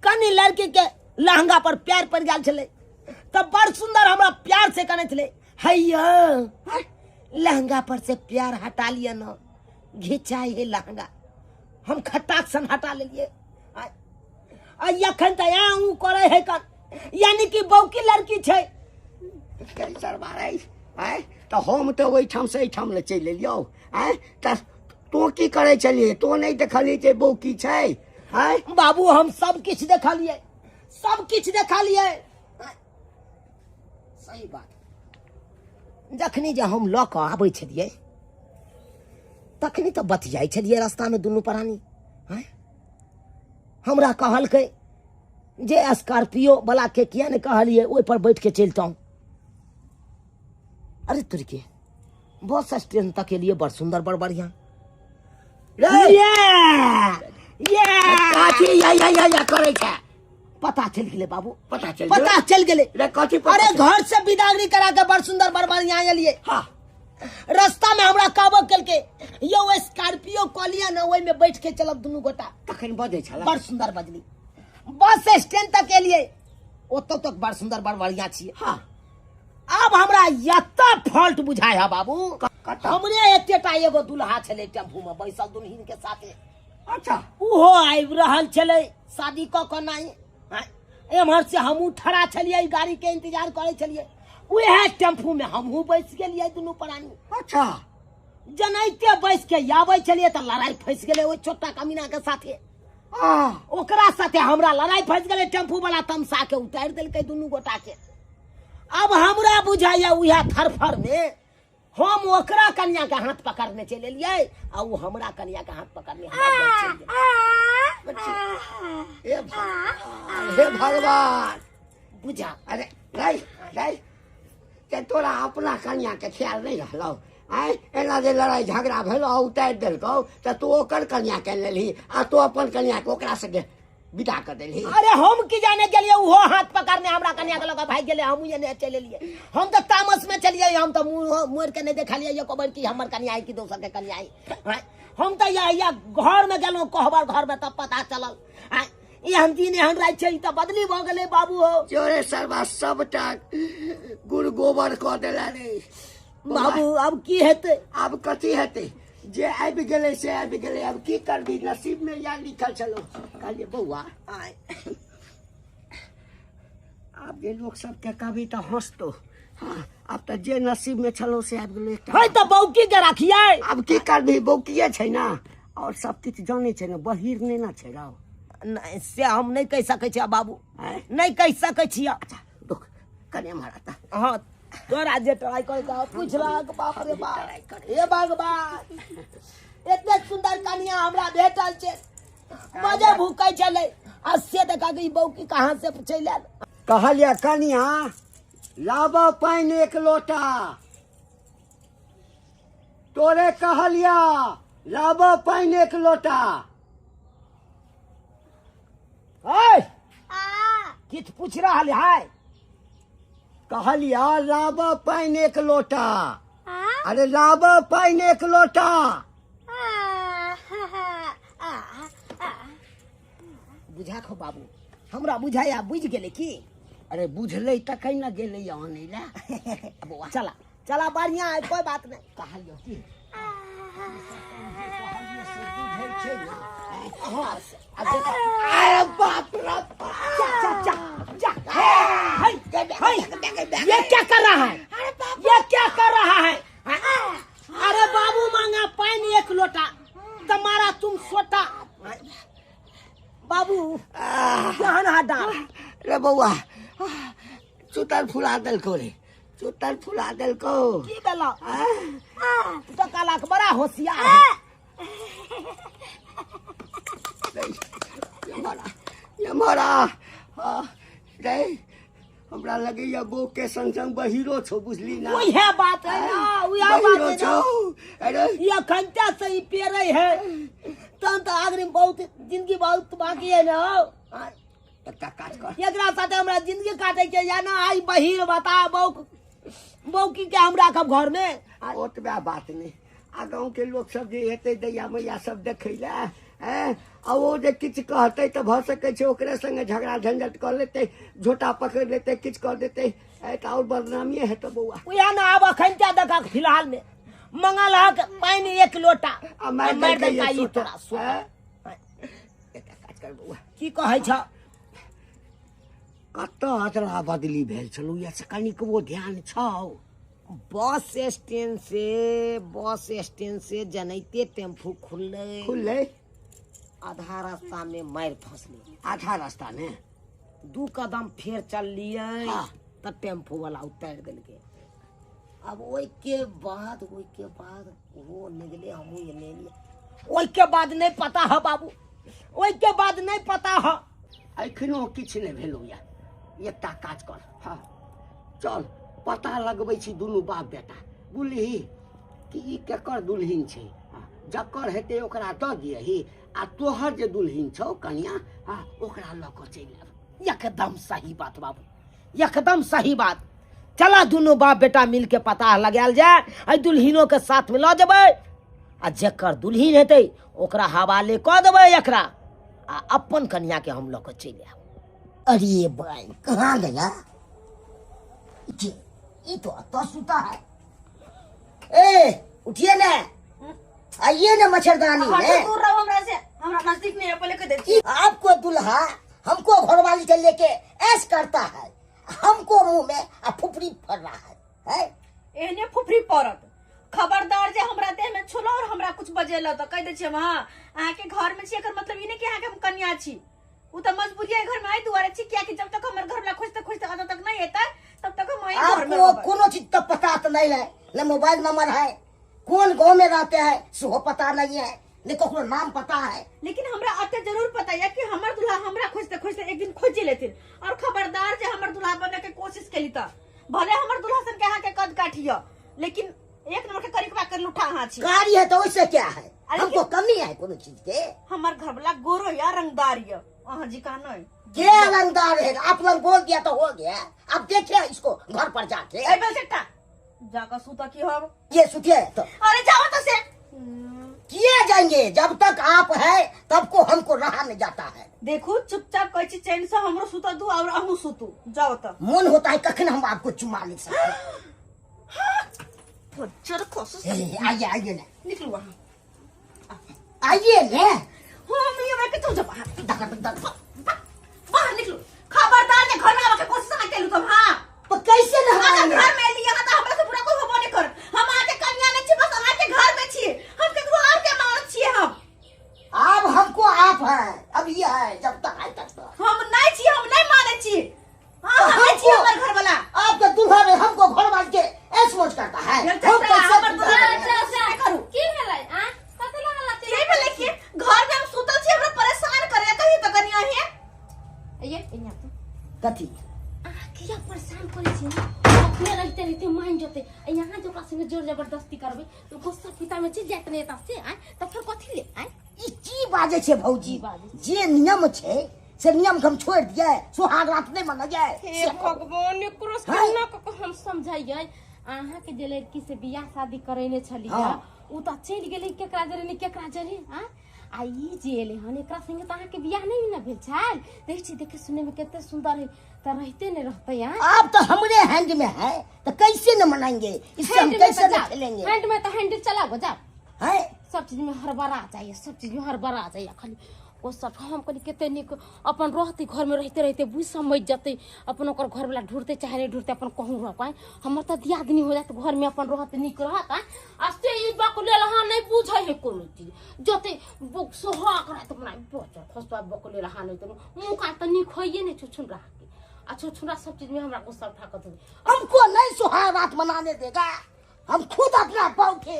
कनी लड़की के लहंगा पर प्यार पड़ गेल छलै तऽ बड़ सुंदर हमरा प्यार से कने छलै, हैया लहंगा पर से प्यार हटा लिअ न, घिचाई है लहंगा, हम खट्टाक सन हटा लेलियै। आ एखन तऽ ऊ करे है कन, यानी कि बौकी लड़की छै। सरबा रे आँय तऽ हम तऽ ओहिठाम से एहिठाम लए चलि एलियौ। आँय तऽ तोँ की करै छलियै, तोँ नहि देखलियै जे बौकी छै? आँय बाबू हम सब किछु देखलियै, सब किछु देखलियै। सही बात, जखनी जे हम लऽ कऽ आबै छलियै तखनी तऽ बतियाइ छलियै रास्तामे दुनू प्राणी। आँय हमरा कहलकै जे स्कॉर्पियो वाला के किया नहि कहलियै ओहि पर बैठ के चलितहुँ। अरे तुरके बस स्टैंड तक एलियै, बड़ सुंदर बड़ बढ़िया। ये कथी या या या या करै छै? पता चलि गेलै बाबू, पता चलि पता चलि गेलै रे कथी? अरे घर से विदागरी करा के बड़ सुंदर बड़ बढ़िया एलियै। हाँ रास्ता में हमरा काबो केलकै यौ स्कॉर्पियो कहलियै ने ओहिमे बैठ के चलब दुनू गोटा। तखन बजै छलै बड़ सुंदर बजली। बस स्टैंड तक एलियै, ओतऽ तक बड़ सुंदर बड़ बढ़िया छियै। हाँ आब हमरा एतऽ फॉल्ट बुझाय है बाबू, हमरे एतेटा एगो दुल्हा छलै टेम्पू में बैसल दुल्हिन के साथे। अच्छा उहो आबि रहल छलै शादी कऽ कऽ नहि, एम्हर से हमहूँ ठड़ा छलियै गाड़ी के इंतजार करै छलियै, उएह टेम्पू में हमहूँ बैस गेलियै दुनू प्राणी। अच्छा जनैते बैस के आबै छलियै तऽ लड़ाई फँसि गेलै ओहि छोटा कमीना के साथे। ओकरा साथे हमरा लड़ाई फँसि गेलै, टेम्पू वाला तमसा के उतारि देलकै दुनू गोटा के। अब हमरा बुझाइया उएह थरफर में हम ओकरा कन्या के हाथ पकड़ने चलि एलियै आ ओ हमरा कन्या के हाथ पकड़ने हमरा चलि गेलै। हे भगवान बुझा। अरे नहीं नहीं ते तोरा अपना कन्या के ख्याल नहीं रहलौ? आँय एना जे लड़ाई झगड़ा भेलौ उतारि देलकौ तऽ तू ओकर कन्या के लेलही आ तू अपन कन्या के ओकरा से विदा कर देलही। अरे हम की जाने गेलियै उहो हाथ पकड़ने हमरा कन्या के लऽ कऽ भागि गेलै, हमहूँ एने चलि एलियै। हम तऽ तामस में चलियै, हम तऽ मुँह मोड़ि के नहि देखलियै एको बेर कि हमर कन्या है कि दोसर के कन्या है। हम तऽ या घर में गेलहुँ कोहबर घर में तब पता चलल एहन दिन एहन राति छै, ई तऽ बदली भऽ गेलै बाबू हो। चोरे सरबा सबटा गुड़ गोबर कऽ देला रे बाबू। अब की हेतै? आब कथी हेतै, जे आबि गेलै से आबि गेलै, आब की करबी, नसीब में या लिखल छलो। कहलियै बौआ आब जे लोक सबके कहबी तऽ हँसतो। हाँ आब तऽ जे नसीब में छलो से आबि गेलै। है तऽ बौकी के राखियै। आब की करबी, बौकिए छै ने और सब किछु जानै छै ने, बहिर नहि ने छै रौ। नहीं से हम नहीं कहि सकै छियै बाबू, नहीं कहि सकै छियै। अच्छा रुक कने मारा। हाँ तोरा जे ट्राई कर के पूछलक, बाप रे बाप, हे भगवान एते सुंदर कन्या हमरा भेटल छै, मजे भूकै छलै आ से देखा के ई बौकी कहाँ से चलि आयल। कहलियै कन्या लाब पानि एक लोटा, तोरे कहलिया लाब पानि एक लोटा। किछु पूछ रहल है? कहलिया लाब पानि एक लोटा। अरे लाब पानि एक लोटा। बुझा खो बाबू, हमरा बुझाया बुझि गेलै की? अरे बुझलै तखन ने गेलै आनै लए। बौआ चला चला, बढ़िया है, कोई बात नहीं। कहलियौ की बुझै छै ने? हाँ, अब देखो। अरे बाप रे बाप। जा जा जा जा, हे, हे, ये क्या कर रहा है? ये क्या कर रहा है? अरे बाबू मांगा पानी एक लोटा, तुम्हारा तुम सोटा। बाबू केहन हड्डा? रे बौआ, चुतर फुला देलकौ रे, चुतर फुला देलकौ। की भेलौ? तू तो काला के बड़ा होशियार है। ये रे हमरा लगैया बो के संग संग बहिरो छौ, बुझली ना? वही बात है ना, वही बात बहिरो है ना। छौ। अरे ये घंटा से ही पेरे है, तहन तो आगरी में बहुत जिंदगी बहुत बाकी है ना। एकटा काज कर, एकरा साथे हमरा जिंदगी काटे के या ना। आई बहिर बता, बौक बौकी के हम राखब घर में? ओतबा बात नहि, आ गाँव के लोक सब जे हेतै दैया मैया सब देखै लए, हैं, आ ओ जे किछु कहतै तऽ भऽ सकै छै ओकरे संगे झगड़ा झंझट कऽ लेतै, झोटा पकड़ि लेतै, किछु कऽ देतै, तऽ आओर बदनामिए हेतौ बौआ। उएह ने, आब अखन क्या देखा फिलहाल में मंगल हक पानि एक लोटा आ मारि मारि देलकै देलकै ई सोटा। तोरा सोटा। हैं? एकटा काज कर बौआ। की कहै छ? कतऽ अदला बदली भेल छलौ या से कनिकबो ध्यान छौ? बस स्टैंड से, बस स्टैंड से जनैते टेम्पू खुललै, खुललै, आधा रास्ता में मारि फंसलै। आधा रास्ता ने 2 कदम फेर चललियै हाँ। तऽ टेम्पू वाला उतारि देलकै। अब ओहिके बाद, ओहिके बाद ओहो निकले, हमहूँ एने एलियै। ओहिके बाद नहि पता है बाबू, ओहिके बाद नहि पता है। एखनो किछु नहि भेलौ या। एकटा काज कर, हाँ चल पता लगबै छी दुनू बाप बेटा, बुझलिही कि ई केकर दुल्हिन छै। हाँ, जकर हेतै ओकरा दऽ दियही, आ तोहर जे दुल्हिन छौ कनिया, हाँ ओकरा लऽ कऽ चलि आयब। एकदम सही बात बाबू, एकदम सही बात। चला दुनू बाप बेटा मिल के पता लगायल जाय, एहि दुल्हिनो के साथ में लऽ जेबै, आ जकर दुल्हिन हेतै ओकरा हवाले कऽ देबै एकरा, आ अपन कनिया के हम लऽ कऽ चलि आयब। अरे भाई कहाँ गया ये? ये तो अतः सुता है। ए उठिए ना, आइए ना मच्छरदानी में। दूर रहो हमरा से, हमरा नजदीक नहीं है, पहले कह देती। आपको दुल्हा हमको घरवाली के लेके ऐश करता है, हमको मुंह में आ फुफरी फर रहा है, है? एहने फुफरी पड़त, खबरदार जे हमरा देह में छुलो और हमरा कुछ बजेलो तो कह दे छी हम। हाँ, अहाँ के घर में छी, एकर मतलब ई नहीं कि अहाँ के हम कन्या छी। उ त मजबूरी है घर में आई दुआरे छी, किया कि जब तक हमर घर वाला खोजते खोजते अदो तक नहीं एतै तब तक हम वहीं घर में आपको रहबै। कोनो चीज तो पता तो नहीं है, न मोबाइल नंबर है, कौन गांव में रहते हैं सेहो पता नहीं है, न ककरो नाम पता है। लेकिन हमरा अते जरूर पता है कि हमर दुल्हा हमरा खोजते खोजते एक दिन खोजे लेथिन, और खबरदार जे हमर दुल्हा बने के कोशिश केली त भले हमर दुल्हा सन के अहाँ के कद काटियो, लेकिन एक नंबर के करिकवा कर लूठा अहाँ छी। कारी है तो वैसे क्या है, अरे हमको कमी है कोनो चीज के? हमर घर वाला गोरो या रंगदार या, अहाँ जी का नहीं। के रंगदार है? आप लोग बोल दिया तो हो गया, अब देखिए इसको घर पर जाके। ए बेटा जाकर सुता की हम ये सुतिए तो। अरे जाओ तो से किए जाएंगे, जब तक आप है तब को हमको रहा नहीं जाता है। देखो चुपचाप कहै छी चैन से हमरो सुता दू और अहूँ सुतू, जाओ तो। मन होता है कखन हम आपको चुमा ले सकते। फज्जर कोशिश। आइए आइए ना, निकलो वहाँ, आइए ना। हम ये मैं के तुम बाहर बाहर निकलो, खबरदार जे घर में आवे के कोशिश ना केलू तुम। हां तो कैसे ना अगर घर में एली यहाँ तो हमरा से बुरा कोई होबो नहीं कर। हम आके कन्या नहीं छी, बस अहाँ के घर में छी, हम केकरो और के मानत छी। हम अब हमको आप है, अब ये है जब तक आए तब तक हम नहीं छी, हम नहीं माने छी। हां हम नहीं छी हमर घर वाला। आपके दुल्हा में हमको घर वाल के ऐश मौज करता है। हम कैसे हमर दुल्हा दुल्हा करू की भेलै? आ कतऽ लागल की भेलै कि घर में हम सुतल छी, हमरा परेशान करे कही तो कन्या हे। ये इन्हा तो कथी अहाँ किया परेशान करै छी? अपने रहते रहते मान जते, यहाँ जो ओकरा संगे जोर जबरदस्ती करबै तो गुस्सा पिता में चलि जायत ने एतऽ से, आँय तऽ फेर कथी ले? आँय ई की बाजै छै भौजी? जे नियम छै से नियम के हम छोड़ दिए, सुहाग रात नहीं मना जाए। हे भगवान, एकरो से केना कऽ हम समझाइयै? अहाँ के जे लड़की से बियाह शादी करेने छलियै हाँ। उ तऽ चलि गेलै केकरा जरे ने केकरा जरे। आँय आ ई जे एलै हन एकरा संगे तऽ अहाँके बियाह नहि ने भेल छल। देखै छी, देखे सुने में कते सुंदर है, तऽ रहिते नहि रहतै। आब तो हमरे हैंड में है तो कैसे न मनाएंगे, इससे हम कैसे न खेलेंगे। हैंड में तो हैंड चलाबो जाओ है, सब चीज में हड़बड़ा जाइए, सब चीज में हड़बड़ा जाइए। खाली ओ सब हम कहली कते नीक अपन रहते, घर में रहते रहते बुझ समझ जतै, अपन ओकर घरवला ढूँढते चाहे नहीं ढूँढते, अपन कहूँ रह पाए। हमर तऽ दियादनी हो जात घर में अपन रहत नीक रहत। आ से ई बकलेल हाँ नहीं बुझै है कोनो चीज, जते सोहाग रात मना बचल खसुआ बकलेल हाँ नहीं तो मुँह कान तऽ नीक होइए नहीं छुछुन रहा के। आ छुछुनरा सब चीज में हमरा गुस्सा उठा कऽ दे। हमको नहीं सुहाग रात मनाने देगा, हम खुद अपना बहू के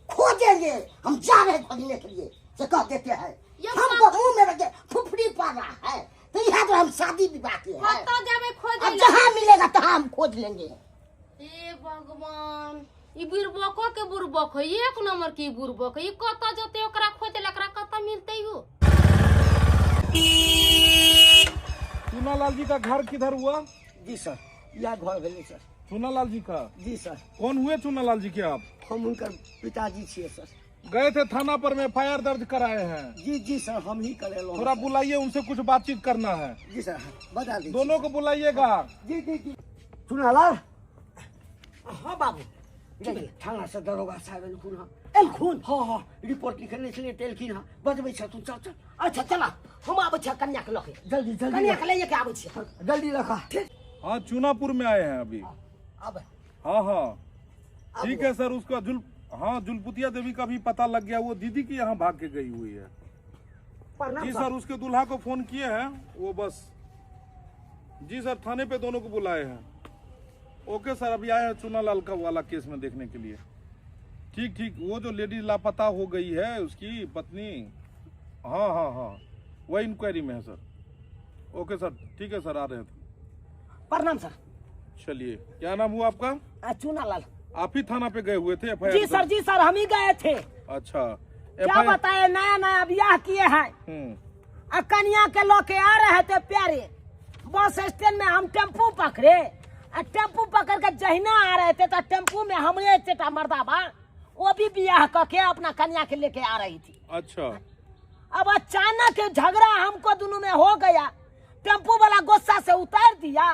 खोजेंगे। हम जा रहे खोजने के लिए से कह देते हैं, हमको मुंह में रखे फुफड़ी पा रहा है तो यहाँ तो हम शादी विवाह के हैं, अब जहाँ मिलेगा तहाँ हम खोज लेंगे। हे भगवान, ई बुड़बको के बुड़बक है, एक नंबर के बुड़बक है। ई कतऽ जते ओकरा खोजे ला, एकरा कतऽ मिलतै हो। चुनालाल जी का घर किधर हुआ? जी सर, यह घर भेलै सर। चुनालाल जी का? जी सर। कौन हुए चुनालाल जी के आप? हम उनकर पिताजी छिए सर। गए थे थाना पर में एफआईआर दर्ज कराए हैं? जी जी सर, हम ही करेलो। थोड़ा बुलाइए, उनसे कुछ बातचीत करना है। जी सर, बता दीजिए। दोनों को बुलाइएगा। जी जी जी। चुनालाल। हाँ बाबू, थाना से दरोगा साहब एलखुन। हाँ एलखुन? हाँ हाँ, रिपोर्ट लिखने छलियै तऽ एलखिन। हाँ, बजबै छथुन। चल चल। अच्छा चला, हम आबै छियै कन्या के लऽ के। जल्दी जल्दी कन्या के लैये के आबै छियै, जल्दी रखा। हाँ, चुनापुर में आए हैं अभी। आबै। हाँ हाँ ठीक है सर। उसका हाँ जुलपुतिया देवी का भी पता लग गया, वो दीदी की यहाँ भाग के गई हुई है। जी सर, उसके दूल्हा को फोन किए हैं वो बस। जी सर, थाने पे दोनों को बुलाए हैं। ओके सर, अभी आए हैं चुनालाल का वाला केस में देखने के लिए। ठीक ठीक, वो जो लेडीज लापता हो गई है उसकी पत्नी, हाँ हाँ हाँ, वही इंक्वायरी में है सर। ओके सर, ठीक है सर, आ रहे हैं। प्रणाम सर। चलिए, क्या नाम हुआ आपका? चुनालाल। आप ही थाना पे गए हुए थे? जी सर, जी सर, हम ही गए थे। अच्छा, क्या बताए, नया नया ब्याह किए हैं, कन्या के लो के आ रहे थे प्यारे। बस स्टैंड में हम टेम्पू पकड़े, टेम्पू पकड़ के जहिना आ रहे थे तो टेम्पू में हमरे चेटा मर्दाबा वो भी ब्याह करके अपना कन्या के लेके आ रही थी। अच्छा। अब अचानक झगड़ा हमको दोनों में हो गया, टेम्पू वाला गुस्सा से उतार दिया,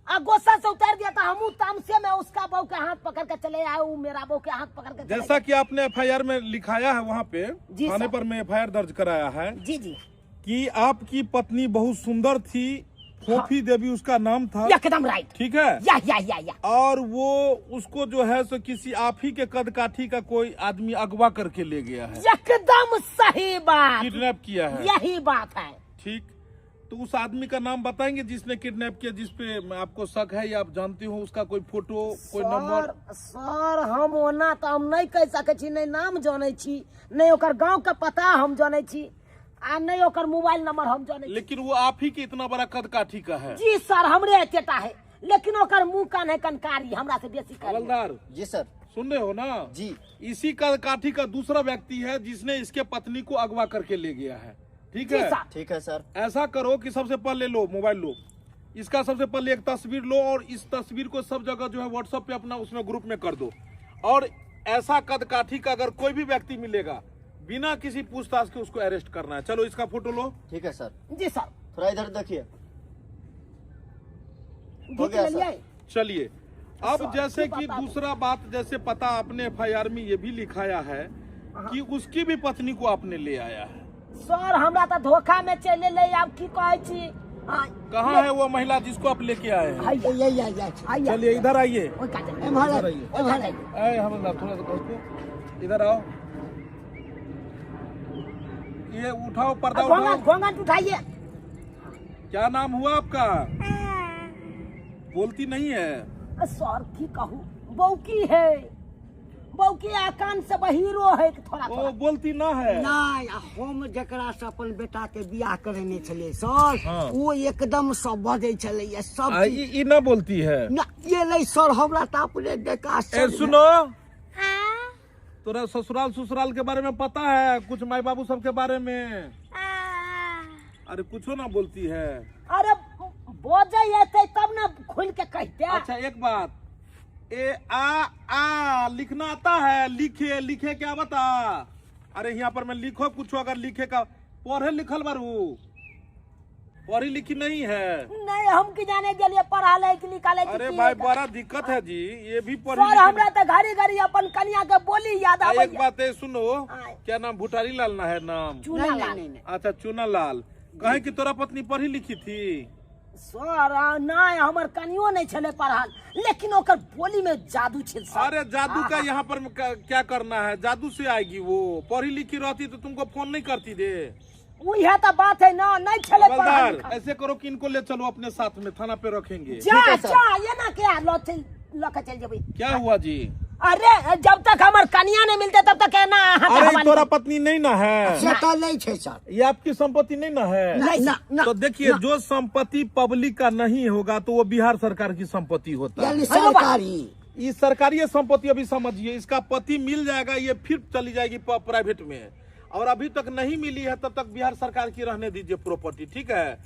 और गुस्सा से उतार दिया तो हम तामसे में उसका बहू के हाथ पकड़ के चले आए, वो मेरा बहू के हाथ पकड़ के। जैसा कि आपने एफआईआर में लिखाया है वहाँ पे थाने पर में एफआईआर दर्ज कराया है। जी जी। कि आपकी पत्नी बहुत सुंदर थी, फोफी देवी उसका नाम था। एकदम राइट। ठीक है। या। और वो उसको जो है सो किसी आप ही के कद काठी का कोई आदमी अगवा करके ले गया है। एकदम सही बात। किडनैप किया है, यही बात है। ठीक, तो उस आदमी का नाम बताएंगे जिसने किडनैप किया, जिसपे आपको शक है या आप जानते हो, उसका कोई फोटो कोई नंबर? सर, हम ओना तो हम नहीं कह सके छी, नहीं नाम जाने छी, नहीं ओकर गांव का पता हम जाने छी, आ नहीं ओकर मोबाइल नंबर हम जाने छी। लेकिन वो आप ही के इतना बड़ा कद काठी का है। जी सर, हमरे चेटा है, लेकिन ओकर मुंह कान है कनकारी, हमरा से बेसी कारी। हवलदार जी सर, सुन रहे हो ना? जी। इसी कद काठी का दूसरा व्यक्ति है जिसने इसके पत्नी को अगवा करके ले गया है। ठीक है, ठीक है सर। ऐसा करो कि सबसे पहले लो मोबाइल लो, इसका सबसे पहले एक तस्वीर लो और इस तस्वीर को सब जगह जो है व्हाट्सएप पे अपना उसमें ग्रुप में कर दो। और ऐसा कद काठी का अगर कोई भी व्यक्ति मिलेगा बिना किसी पूछताछ के उसको अरेस्ट करना है। चलो इसका फोटो लो। ठीक है सर। जी सर। थोड़ा इधर देखिए, हो गया सर। चलिए, अब जैसे कि दूसरा बात, जैसे पता आपने एफआईआर में ये भी लिखाया है कि उसकी भी पत्नी को आपने ले आया है। सर, हमरा तो धोखा में चले ले, आप की कहै छी? कहाँ है वो महिला जिसको आप लेके आए हैं? चलिए इधर आइए, थोड़ा सा इधर आओ, ये उठाओ पर्दा उठाओ, घोंघट उठाइए। क्या नाम हुआ आपका? बोलती नहीं है। सर की कहूँ, बौकी है, बौकी आकान से बहिरो है थोड़ा थोड़ा। ओ, बोलती ना है। ना, हम जकरा से अपन बेटा के बियाह करेने छलियै सर, हाँ। वो एकदम सब बजै छलैया सब। ई ना बोलती है ना, ये ले सर, हमरा त अपने देखा। ए सुनो, तोरा ससुराल ससुराल के बारे में पता है कुछ? माई बाबू सब के बारे में? अरे कुछो ना बोलती है। अरे बजै तब ना खुल के कहते। अच्छा एक बात, ए आ आ लिखना आता है? लिखे लिखे क्या बता? अरे यहाँ पर मैं लिखो कुछ अगर लिखे का पढ़े लिखल बारू, पढ़ी लिखी नहीं है। नहीं हम की जाने के लिए पढ़ा ले कि लिखा ले। अरे भाई बड़ा दिक्कत है जी, ये भी पढ़ी। सर हमरा तो घड़ी घड़ी अपन कन्या के बोली याद आवे। एक बात है सुनो, क्या नाम भुटारी लाल ना है नाम? चूना लाल। अच्छा चूना लाल, कहे कि तोरा पत्नी पढ़ी लिखी थी? सर नहीं हमर कनियो नहीं छले पढ़ल, लेकिन ओकर बोली में जादू छे सर। अरे जादू का यहाँ पर क्या करना है, जादू से आएगी वो। पढ़ी लिखी रहती तो तुमको फोन नहीं करती दे। वही तो बात है ना, नहीं छले पढ़ल। ऐसे करो कि इनको ले चलो अपने साथ में, थाना पे रखेंगे। जा जा ये ना क्या लके चल जेबै। क्या हुआ जी? अरे जब तक हमार कन्या नहीं मिलते तब तक ना। अरे तोरा पत्नी नहीं ना है? नहीं छे सर। ये आपकी संपत्ति नहीं ना है? नहीं ना, ना, तो देखिए जो संपत्ति पब्लिक का नहीं होगा तो वो बिहार सरकार की संपत्ति होता है। सरकारी ये सरकारी संपत्ति अभी समझिए, इसका पति मिल जाएगा ये फिर चली जाएगी प्राइवेट में, और अभी तक नहीं मिली है तब तक बिहार सरकार की रहने दीजिए प्रॉपर्टी, ठीक है?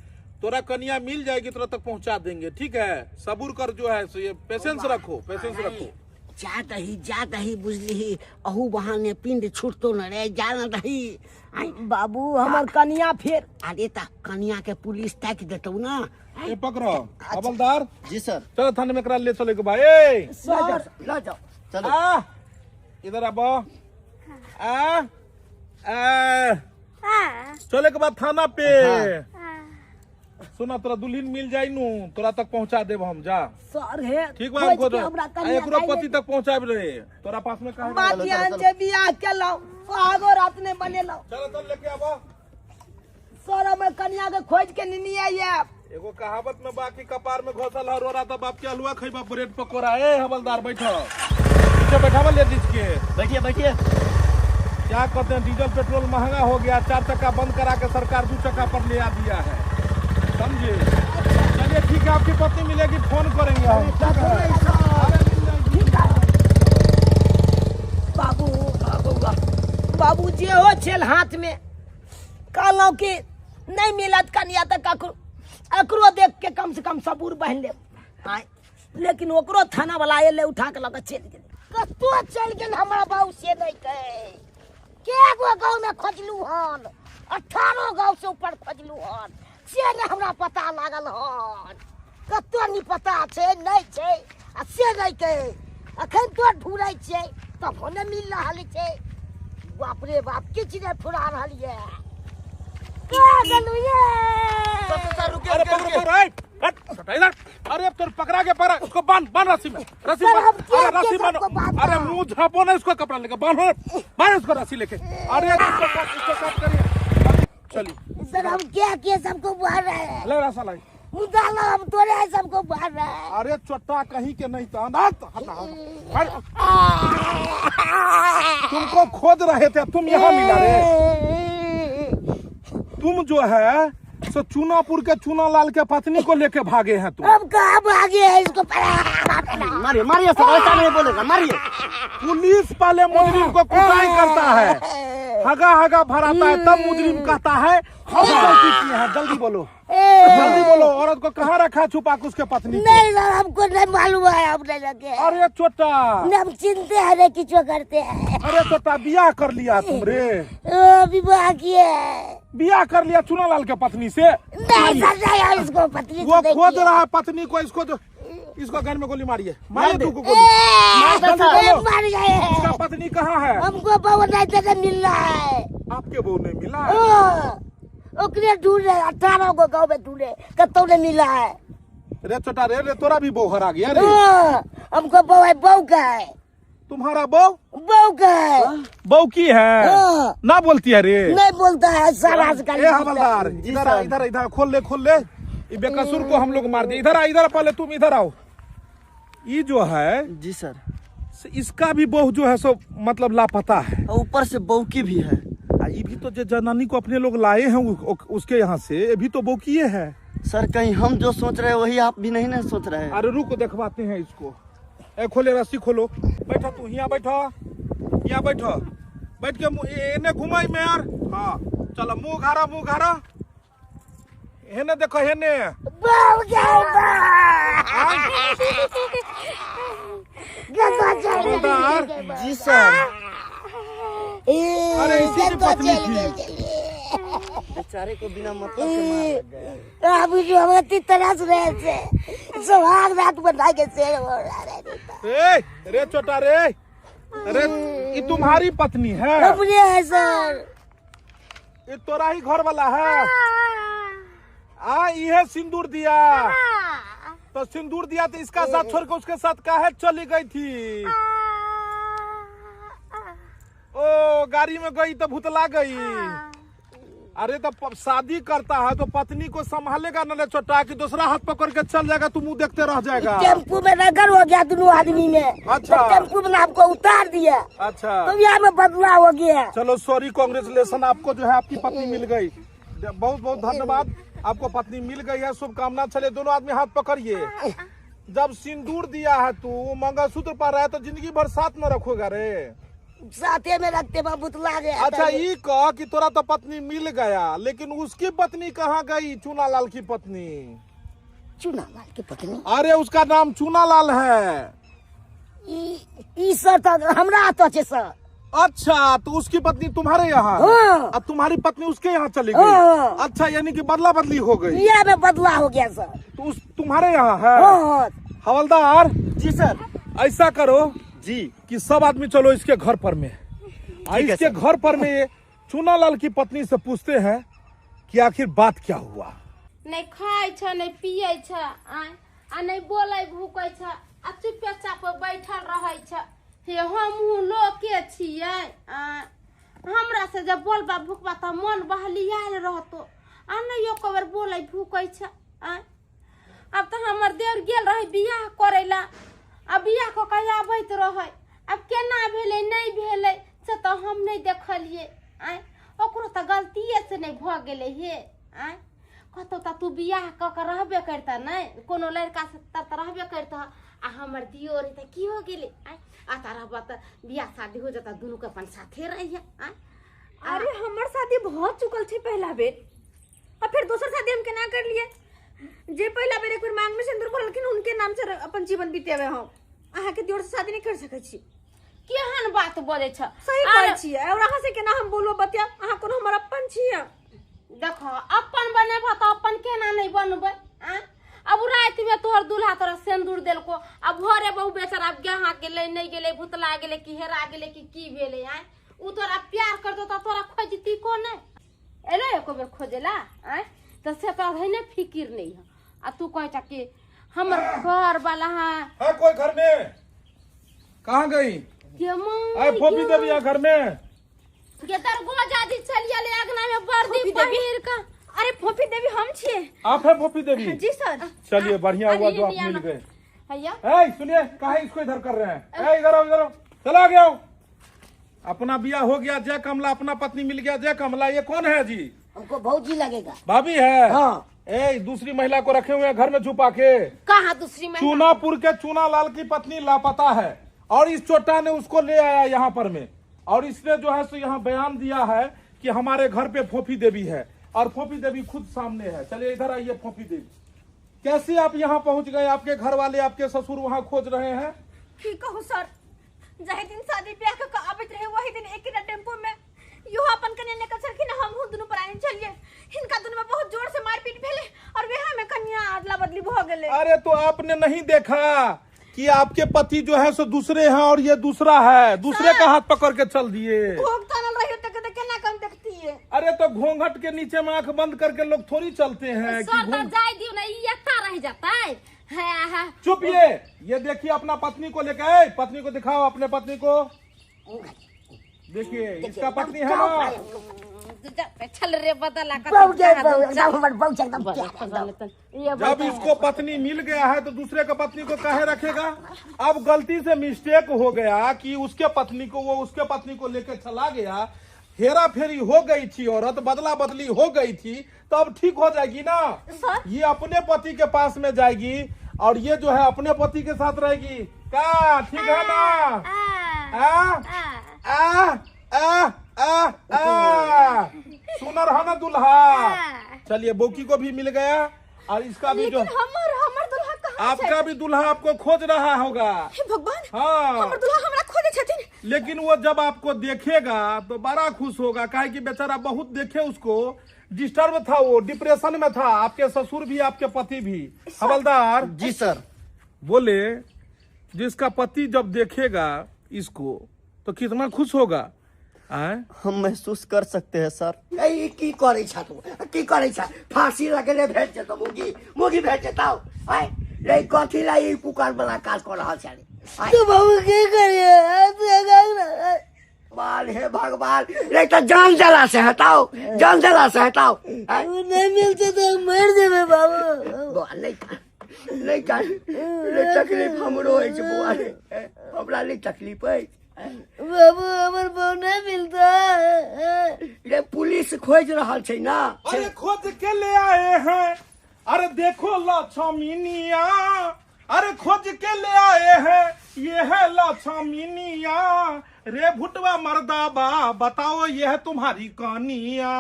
तोरा कन्या मिल जाएगी तोरा तक पहुँचा देंगे, ठीक है? सबूर कर जो है सो ये पेशेंस रखो, पेशेंस रखो। जा दही बुझली, अहू बहाने पिंड छूटतो न रे, जा न दही। बाबू हमर कन्या फिर। अरे ता कन्या के पुलिस ताक देतौ ना। ए पकड़ो हवलदार। जी सर। चलो थाने में करा ले चले के भाई। ए सर ल जाओ, चलो आ इधर आबो। आ आ चले के बाद थाना पे। सुना तोरा दुल्हन मिल जाई नु तोरा तक पहुंचा देब हम, जा सर हे ठीक बा। हमको एकरो पति तक पहुंचाब रे, तोरा पास में काहे बातियान जे बियाह केलौ सुहागो रात ने बनेलौ। चलो चल लेके आबो। सर हम कन्या के खोज के निनी आइए। एगो कहावत में बाकी कपार में घोसल हर रोरा त बाप के हलवा खइबा ब्रेड पकोड़ा। ए हवलदार बैठो, पीछे बैठावा लेडीज के। बैठिए बैठिए। क्या कहते हैं डीजल पेट्रोल महंगा हो गया, 4 चक्का बंद करा के सरकार 2 चक्का पर ले आ दिया है, समझे? चलिए ठीक है, आपकी पत्नी मिलेगी फोन करेंगे हम। बाबू बाबू जे हो छेल हाथ में कहलौं कि नहीं मिलत कन्या त ककरो एकरो देख के कम से कम सबूर बहन ले, लेकिन ओकरो थाना वाला एले उठा के लग चलि गेलै। कतो चलि गेल हमरा बाबू से नहीं कहे। के गो गाँव में खोजलू हन, 18 गाँव से ऊपर खोजलू हन, से नहीं हमरा पता लागल हन। कतो नहीं पता छै नहीं छै आ से नहीं के अखन तो ढूंढै छियै तबो नहीं मिल रहल छै। बाप रे बाप किछु नहीं फुरा रहल ये। अरे पकड़ो इधर। अरे अब पकड़ा के पकड़ा उसको, बांध बांध रस्सी में, रस्सी बांध। अरे रस्सी बांधो। अरे मुंह झापो ना इसको, कपड़ा लेके बांधो, बांधो इसको रस्सी लेके। अरे इसको काट करिए। चलिए सर हम क्या किए सबको मार रहे हैं। ले रस्सा लाई निकालो, हम तोरे हैं सबको मार रहे हैं। अरे चोटा कहीं के नहीं था। तुमको खोज रहे थे, तुम यहाँ मिला रे। तुम जो है सो चूनापुर के चूना लाल के पत्नी को लेके भागे हैं तुम। अब कहाँ भागे हैं इसको? मारिए मारिए सर, ऐसा नहीं बोलेगा, मारिए। पुलिस पहले मुजरिम को कुटाई करता है, हगा हगा भराता है, तब मुजरिम कहता है हम गलती किए हैं। जल्दी बोलो, जल्दी बोलो, औरत को कहाँ रखा छुपा के उसके पत्नी? नहीं सर हमको नहीं मालूम है, हम नहीं लगे। अरे चोटा हम चिंते हैं किचो करते हैं। अरे चोटा बियाह कर लिया तुम रे? विवाह किए, बियाह कर लिया चूना लाल के पत्नी से? नहीं सर नहीं, इसको पत्नी वो खोज रहा है पत्नी को। इसको जो इसको घर में गोली मारिए, मारिए तू को गोली। इसका पत्नी कहाँ है? हमको बहू नहीं मिल रहा है। आपके बहू नहीं मिला? ओकरे ढूंढ रहे, 18 गो गाँव में ढूंढे, कतौ नहीं मिला है। रे छोटा रे, रे तोरा भी बहू हरा गया रे। हमको बहू है, बहू का है। तुम्हारा बहू? बहू का है। बहू की है ना बोलती है रे? नहीं बोलता है सर आजकल। ए हवलदार इधर आ, इधर इधर, खोल ले खोल ले, ये बेकसूर को हम लोग मार दिए। इधर आ, इधर पहले तुम इधर आओ। ये जो है जी सर, इसका भी बहू जो है सो मतलब लापता है, ऊपर से बहू की भी है। ये भी तो जो जनानी को अपने लोग लाए हैं उसके यहाँ से, ये भी तो बोकिए है सर। कहीं हम जो सोच रहे हैं वही आप भी नहीं ना सोच रहे हैं। अरे रुको देखवाते हैं इसको। ए खोले रस्सी खोलो। बैठो तू यहाँ बैठो, यहाँ बैठो, बैठ के एने घुमाई में यार। हाँ चलो मुँह घारा, मुँह घारा, हेने देखो हेने। जी सर। अरे इसी की पत्नी थी। बेचारे को बिना मतलब के मार लग गया। अब जो हम इतनी तरस रहे थे, सुहाग रात बना के शेर हो रहा है। ए रे छोटा रे, अरे ये तुम्हारी पत्नी है? अपने है सर। ये तोरा ही घर वाला है? आ ये सिंदूर दिया तो सिंदूर दिया तो इसका साथ छोड़ के उसके साथ काहे चली गई थी? ओ गाड़ी में गई तो भूतला गई। अरे तो शादी करता है तो पत्नी को संभालेगा न रे छोटा, कि दूसरा हाथ पकड़ के चल जाएगा, तू मुंह देखते रह जाएगा। टेम्पू में रगड़ हो गया दोनों आदमी में। अच्छा। तो टेम्पू में आपको उतार दिया। अच्छा। तो यहाँ में बदलाव हो गया। चलो सॉरी, कांग्रेचुलेसन, आपको जो है आपकी पत्नी मिल गई। बहुत बहुत धन्यवाद, आपको पत्नी मिल गई है, शुभकामना। चले दोनों आदमी हाथ पकड़िए। जब सिंदूर दिया है तू मंगलसूत्र पर रहा है तो जिंदगी भर साथ में रखोगा रे? साथे में रखते बुतला गया। अच्छा ये कह कि तोरा तो पत्नी मिल गया, लेकिन उसकी पत्नी कहाँ गई? चूनालाल की पत्नी। चूनालाल की पत्नी? अरे उसका नाम चूनालाल है। ई सर तो हमरा तो छे सर। अच्छा तो उसकी पत्नी तुम्हारे यहाँ है और तुम्हारी पत्नी उसके यहाँ चली गई। अच्छा यानी कि बदला बदली हो गई। ये में बदला हो गया सर। तो उस तुम्हारे यहाँ है। हवलदार जी सर, ऐसा करो जी कि सब आदमी चलो इसके घर पर में। इसके घर पर में चूनालाल की पत्नी से पूछते हैं कि आखिर बात क्या हुआ। नहीं खाए छ, नहीं पिए छ, आ नहीं बोले भूकै छ, आ चुपचाप बैठल रहे छ। हे हमहूँ लोके छियै, हमरा से जब बोलबा भूकबा त मन बहलियाल रहतो, आ नहीं एको बेर बोले भूकै छ। अब तो हमर देवर गेल रहे बियाह करैला, आ बियाह कऽ के आबैत रहै, आब केना भेलै नहि भेलै से तऽ हम नहि देखलियै। आँय ओकरो तऽ गलतिए से नहि भऽ गेलै हे। आँय कतौ तऽ तू बियाह कऽ के रहबे करितह, नहि कोनो लड़का से तऽ रहबे करितह, आ हमर दियो रहै तऽ की हो गेलै? आँय आता रहबह तऽ बियाह शादी हो जेतह, दुनूके अपन साथे रहिहे। आँय अरे हमर शादी भऽ चुकल छै पहिला बेर, आ फेर दोसर शादी हम केना कर लिए? जे पहिला बेर एक बेर मांग में सिंदूर भरलखिन उनके नाम से अपन जीवन बितेबै हम। अहाँ के दियोर से शादी नहीं कर सकै छी। केहन बात बजै छ? सही कहै छियै। और अहाँ से केना हम बोलबो बतिया? अहाँ कोनो हमर अपन छियै। देखो अपन बनेबह तऽ अपन केना नहि बनबै? आँय अब राति में तोहर दूल्हा तोरा सिंदूर देलको, आ भोरे बहु बेचारा गेहा गेलै नहि गेलै, भुतला गेलै कि हेरा गेलै कि की भेलै? आँय उ तोरा प्यार करतो तऽ तोरा खोजती को नहि? एलै एको बेर खोजेला? आँय तऽ से तोरा है ने फिकिर नहीं है, आ तू कहै छ कि हमर घर वाला है। कोई घर में कहाँ गई? अरे फोफी देवी यहाँ घर में के तर गोजा दी चलिए ले अगना में वर्दी पहिर के। अरे फोफी देवी हम छिए। आप है फोफी देवी? जी सर। चलिए बढ़िया हुआ जो आप मिल गए। भैया सुनिए, काहे इसको इधर कर रहे हैं? इधर आओ, इधर आओ, चला गया। अपना बियाह हो गया, जय कमला, अपना पत्नी मिल गया, जय कमला। ये कौन है जी? हमको भौजी लगेगा। भाभी है? हाँ। ए दूसरी महिला को रखे हुए हैं घर में छुपा के। कहाँ दूसरी महिला? चूनापुर के चूनालाल की पत्नी लापता है और इस चोटा ने उसको ले आया यहाँ पर में, और इसने जो है सो यहाँ बयान दिया है कि हमारे घर पे फोफी देवी है और फोफी देवी खुद सामने है। चलिए इधर आइए फोफी देवी, कैसे आप यहाँ पहुँच गए? आपके घर वाले, आपके ससुर वहाँ खोज रहे हैं। की कहू सर, जाहि दिन शादी ब्याह कऽ आबैत रहे वही दिन एक टेम्पो में यो अपन कन्या लेकर छलखिन, हमहूँ दुनू प्राणी छलियै। हिनका दुनू में बहुत जोर से मारपीट भेलै और वएह में कन्या अदला बदली भऽ गेलै। अरे तो आपने नहीं देखा कि आपके पति जो है सो दूसरे हैं और ये दूसरा है, दूसरे का हाथ पकड़ के चल दिए। घोंघ तानल रही त केना कम देखतिए? अरे तो घोंघट के नीचे में आंख बंद करके लोग थोड़ी चलते हैं। सर त जाय दियो ना, ई एता रह जतै। है चुप। ये देखिए अपना पत्नी को लेकर आए, पत्नी को दिखाओ, अपने पत्नी को देखिए, इसका पत्नी है ना। चल रे बदला। जब इसको पत्नी मिल गया है तो दूसरे का पत्नी को काहे रखेगा? अब गलती से मिस्टेक हो गया कि उसके पत्नी को वो उसके पत्नी को लेकर चला गया, हेरा फेरी हो गई थी, औरत बदला बदली हो गई थी, तो अब ठीक हो जाएगी ना। ये अपने पति के पास में जाएगी और ये जो है अपने पति के साथ रहेगी। का ठीक है ना? आ आ आ आ आ सुनर है ना दुल्हा। चलिए बोकी को भी मिल गया और इसका भी जो हमर हमर दुल्हा कहाँ? आपका भी दुल्हा आपको खोज रहा होगा। हे भगवान। हाँ हमर दुल्हा हमरा खोजे छथिन। लेकिन वो जब आपको देखेगा तो बड़ा खुश होगा, काहे कि बेचारा बहुत देखे उसको, डिस्टर्ब था, वो डिप्रेशन में था, आपके ससुर भी आपके पति भी। हवलदार जी सर। बोले जिसका पति जब देखेगा इसको तो कितना खुश होगा। आए? हम महसूस कर सकते हैं सर। ए, की करै छ तू, की करै छ? फांसी लगेले भेट जेतौ, मुगी मुगी भेट जेतौ। आय रे, कथी ला ई कुकर वाला काज कर रहल छ रे? आय तो बाबू की करिए? भगवान, हे भगवान रे, त जान देला से हटाओ, जान देला से हटाओ। आय नहीं मिलते तो मर जेबे बाबू। बौआ नहीं कान, नहीं कान रे, तकलीफ हमरो अछि बौआ रे, हमरा नहीं तकलीफ अछि बाबू, हमर बहू नहीं मिलता रे। पुलिस खोज रहल छै ना। अरे खोज के ले आए हैं, अरे देखो लक्ष्मीनिया, अरे खोज के ले आए हैं, ये है लक्ष्मीनिया रे भुटवा मर्दाबा, बताओ ये है तुम्हारी कनिया।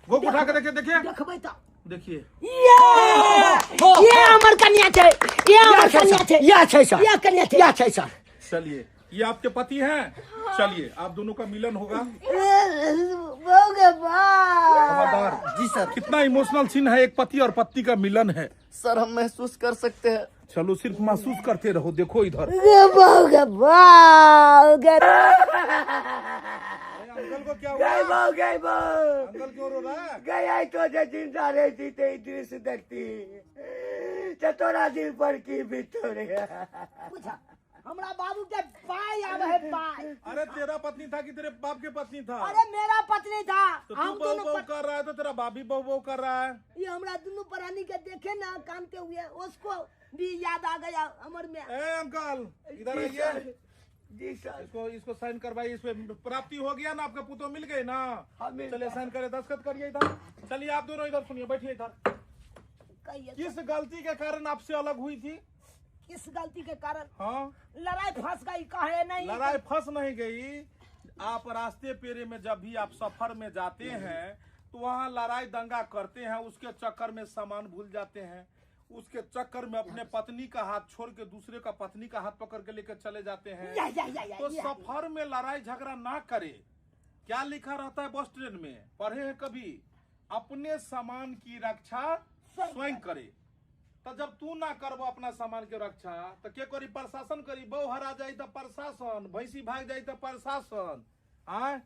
गोग उठा के देखिए, देखिए देखबै त देखिए, ये हमर कन्या छै, ये हमर कन्या छै, या छै सर, या कन्या छै, या छै सर। चलिए ये आपके पति हैं, चलिए आप दोनों का मिलन होगा। हवलदार जी सर। कितना इमोशनल सीन है, एक पति और पत्नी का मिलन है। सर हम महसूस कर सकते हैं। चलो सिर्फ महसूस करते रहो। देखो इधर अंकल को क्या हुआ? गई बहू, गई बहू। अंकल क्यों रो रहा है? गई तो जे जिंदा रहती ते दृश्य देखती तो तोरा दिल पर की बीतो रे। पूछा हमरा बाबू के पाई आवे है पाई। अरे तेरा पत्नी था कि तेरे बाप के पत्नी था? अरे मेरा पत्नी था। तो तू हम बहू दोनों बहू कर रहा है तो तेरा बाप भी बहू बहू कर रहा है। ये हमरा दोनों प्राणी के देखे ना कानते हुए, उसको भी याद आ गया हमर में। ए अंकल इधर आइए। जी सर। इसको इसको साइन करवाइए, इस पे प्राप्ति हो गया ना, आपका पुतो मिल गए ना। चलिए साइन करे, दस्तखत करिए इधर। चलिए आप दोनों इधर सुनिए, बैठिए इधर। किस गलती के कारण आपसे अलग हुई थी? किस गलती के कारण? हाँ, लड़ाई फंस गई। कहे नहीं, लड़ाई फंस नहीं गई। आप रास्ते पेरे में जब भी आप सफर में जाते हैं तो वहाँ लड़ाई दंगा करते हैं, उसके चक्कर में सामान भूल जाते हैं, उसके चक्कर में अपने पत्नी का हाथ छोड़ के दूसरे का पत्नी का हाथ पकड़ के लेकर चले जाते हैं। या, तो सफर में लड़ाई झगड़ा ना करे। क्या लिखा रहता है बस ट्रेन में, पढ़े हैं कभी? अपने सामान की रक्षा स्वयं करे। तो जब तू ना करबो अपना सामान के रक्षा तो के करी? प्रशासन करी। बहु हरा जाई तो प्रशासन, भैंसी भाग जाई तो प्रशासन। आए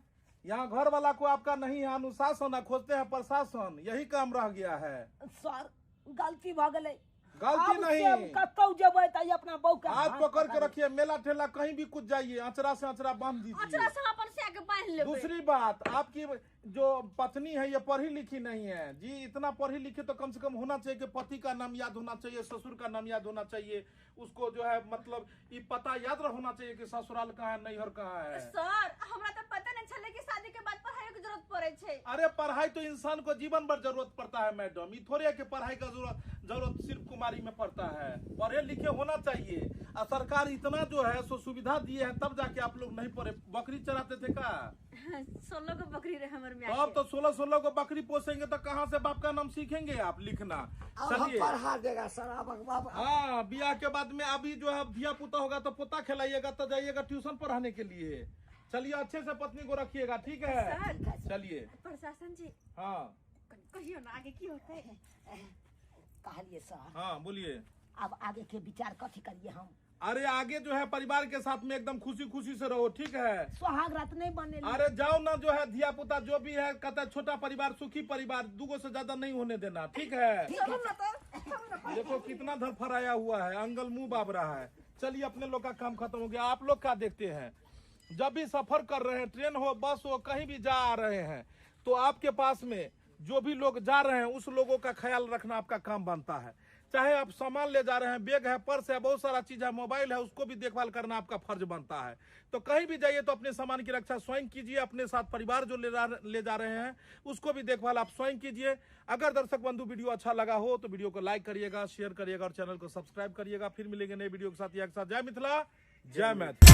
यहाँ घर वाला को आपका नहीं है अनुशासन, खोजते हैं प्रशासन, यही काम रह गया है। सर गलती भ गेलै। गलती नहीं, कतौ जेबै त अपना बहू के हाथ पकड़ के रखिए। मेला ठेला कहीं भी कुछ जाइए, अचरा से अचरा बांध दीजिए, अचरा से अपन से आके बांध लेबै। दूसरी बात, आपकी जो पत्नी है ये पढ़ी लिखी नहीं है जी। इतना पढ़ी लिखी तो कम से कम होना चाहिए कि पति का नाम याद होना चाहिए, ससुर का नाम याद होना चाहिए, उसको जो है मतलब ये पता याद होना चाहिए कि ससुराल कहाँ है, नैहर कहाँ है। सर हमरा तो पता नहीं छले कि शादी के बाद पढ़ाई के जरूरत पड़े छै। अरे पढ़ाई तो इंसान को जीवन भर जरूरत पड़ता है मैडम। ये थोड़े है कि पढ़ाई का जरूरत सिर्फ कुमारी में पड़ता है। पढ़े लिखे होना चाहिए। और सरकार इतना जो है सो सुविधा दिए है तब जाके आप लोग नहीं पढ़े। बकरी चराते थे का? 16 को बकरी रहे हमर में। अब तो 16-16 को बकरी पोसेंगे तो कहाँ से बाप का नाम सीखेंगे आप लिखना? चलिए पढ़ा देगा सर। हाँ, ब्याह के बाद में अभी जो है धिया पुता होगा तो पोता खिलाइएगा तो जाइएगा ट्यूशन पढ़ाने के लिए। चलिए अच्छे से पत्नी को रखिएगा, ठीक है? चलिए प्रशासन जी। हाँ कहियो ना आगे की होता है। कहलिए सर। हाँ बोलिए। अब आगे के विचार कथी करिए हम? अरे आगे जो है परिवार के साथ में एकदम खुशी खुशी से रहो, ठीक है? सुहाग रात नहीं बने। अरे जाओ ना, जो है धिया पुता जो भी है, कहता है छोटा परिवार सुखी परिवार, दुगो से ज्यादा नहीं होने देना, ठीक है? देखो कितना धरफराया हुआ है, अंगल मुंह बाब रहा है। चलिए अपने लोग का काम खत्म हो गया। आप लोग क्या देखते हैं? जब भी सफर कर रहे हैं, ट्रेन हो, बस हो, कहीं भी जा रहे हैं, तो आपके पास में जो भी लोग जा रहे हैं उस लोगों का ख्याल रखना आपका काम बनता है। चाहे आप सामान ले जा रहे हैं, बैग है, पर्स है, बहुत सारा चीज है, मोबाइल है, उसको भी देखभाल करना आपका फर्ज बनता है। तो कहीं भी जाइए तो अपने सामान की रक्षा स्वयं कीजिए, अपने साथ परिवार जो ले जा रहे हैं उसको भी देखभाल आप स्वयं कीजिए। अगर दर्शक बंधु वीडियो अच्छा लगा हो तो वीडियो को लाइक करिएगा, शेयर करिएगा और चैनल को सब्सक्राइब करिएगा। फिर मिलेंगे नए वीडियो के साथ। एक साथ जय मिथिला, जय मैथिली।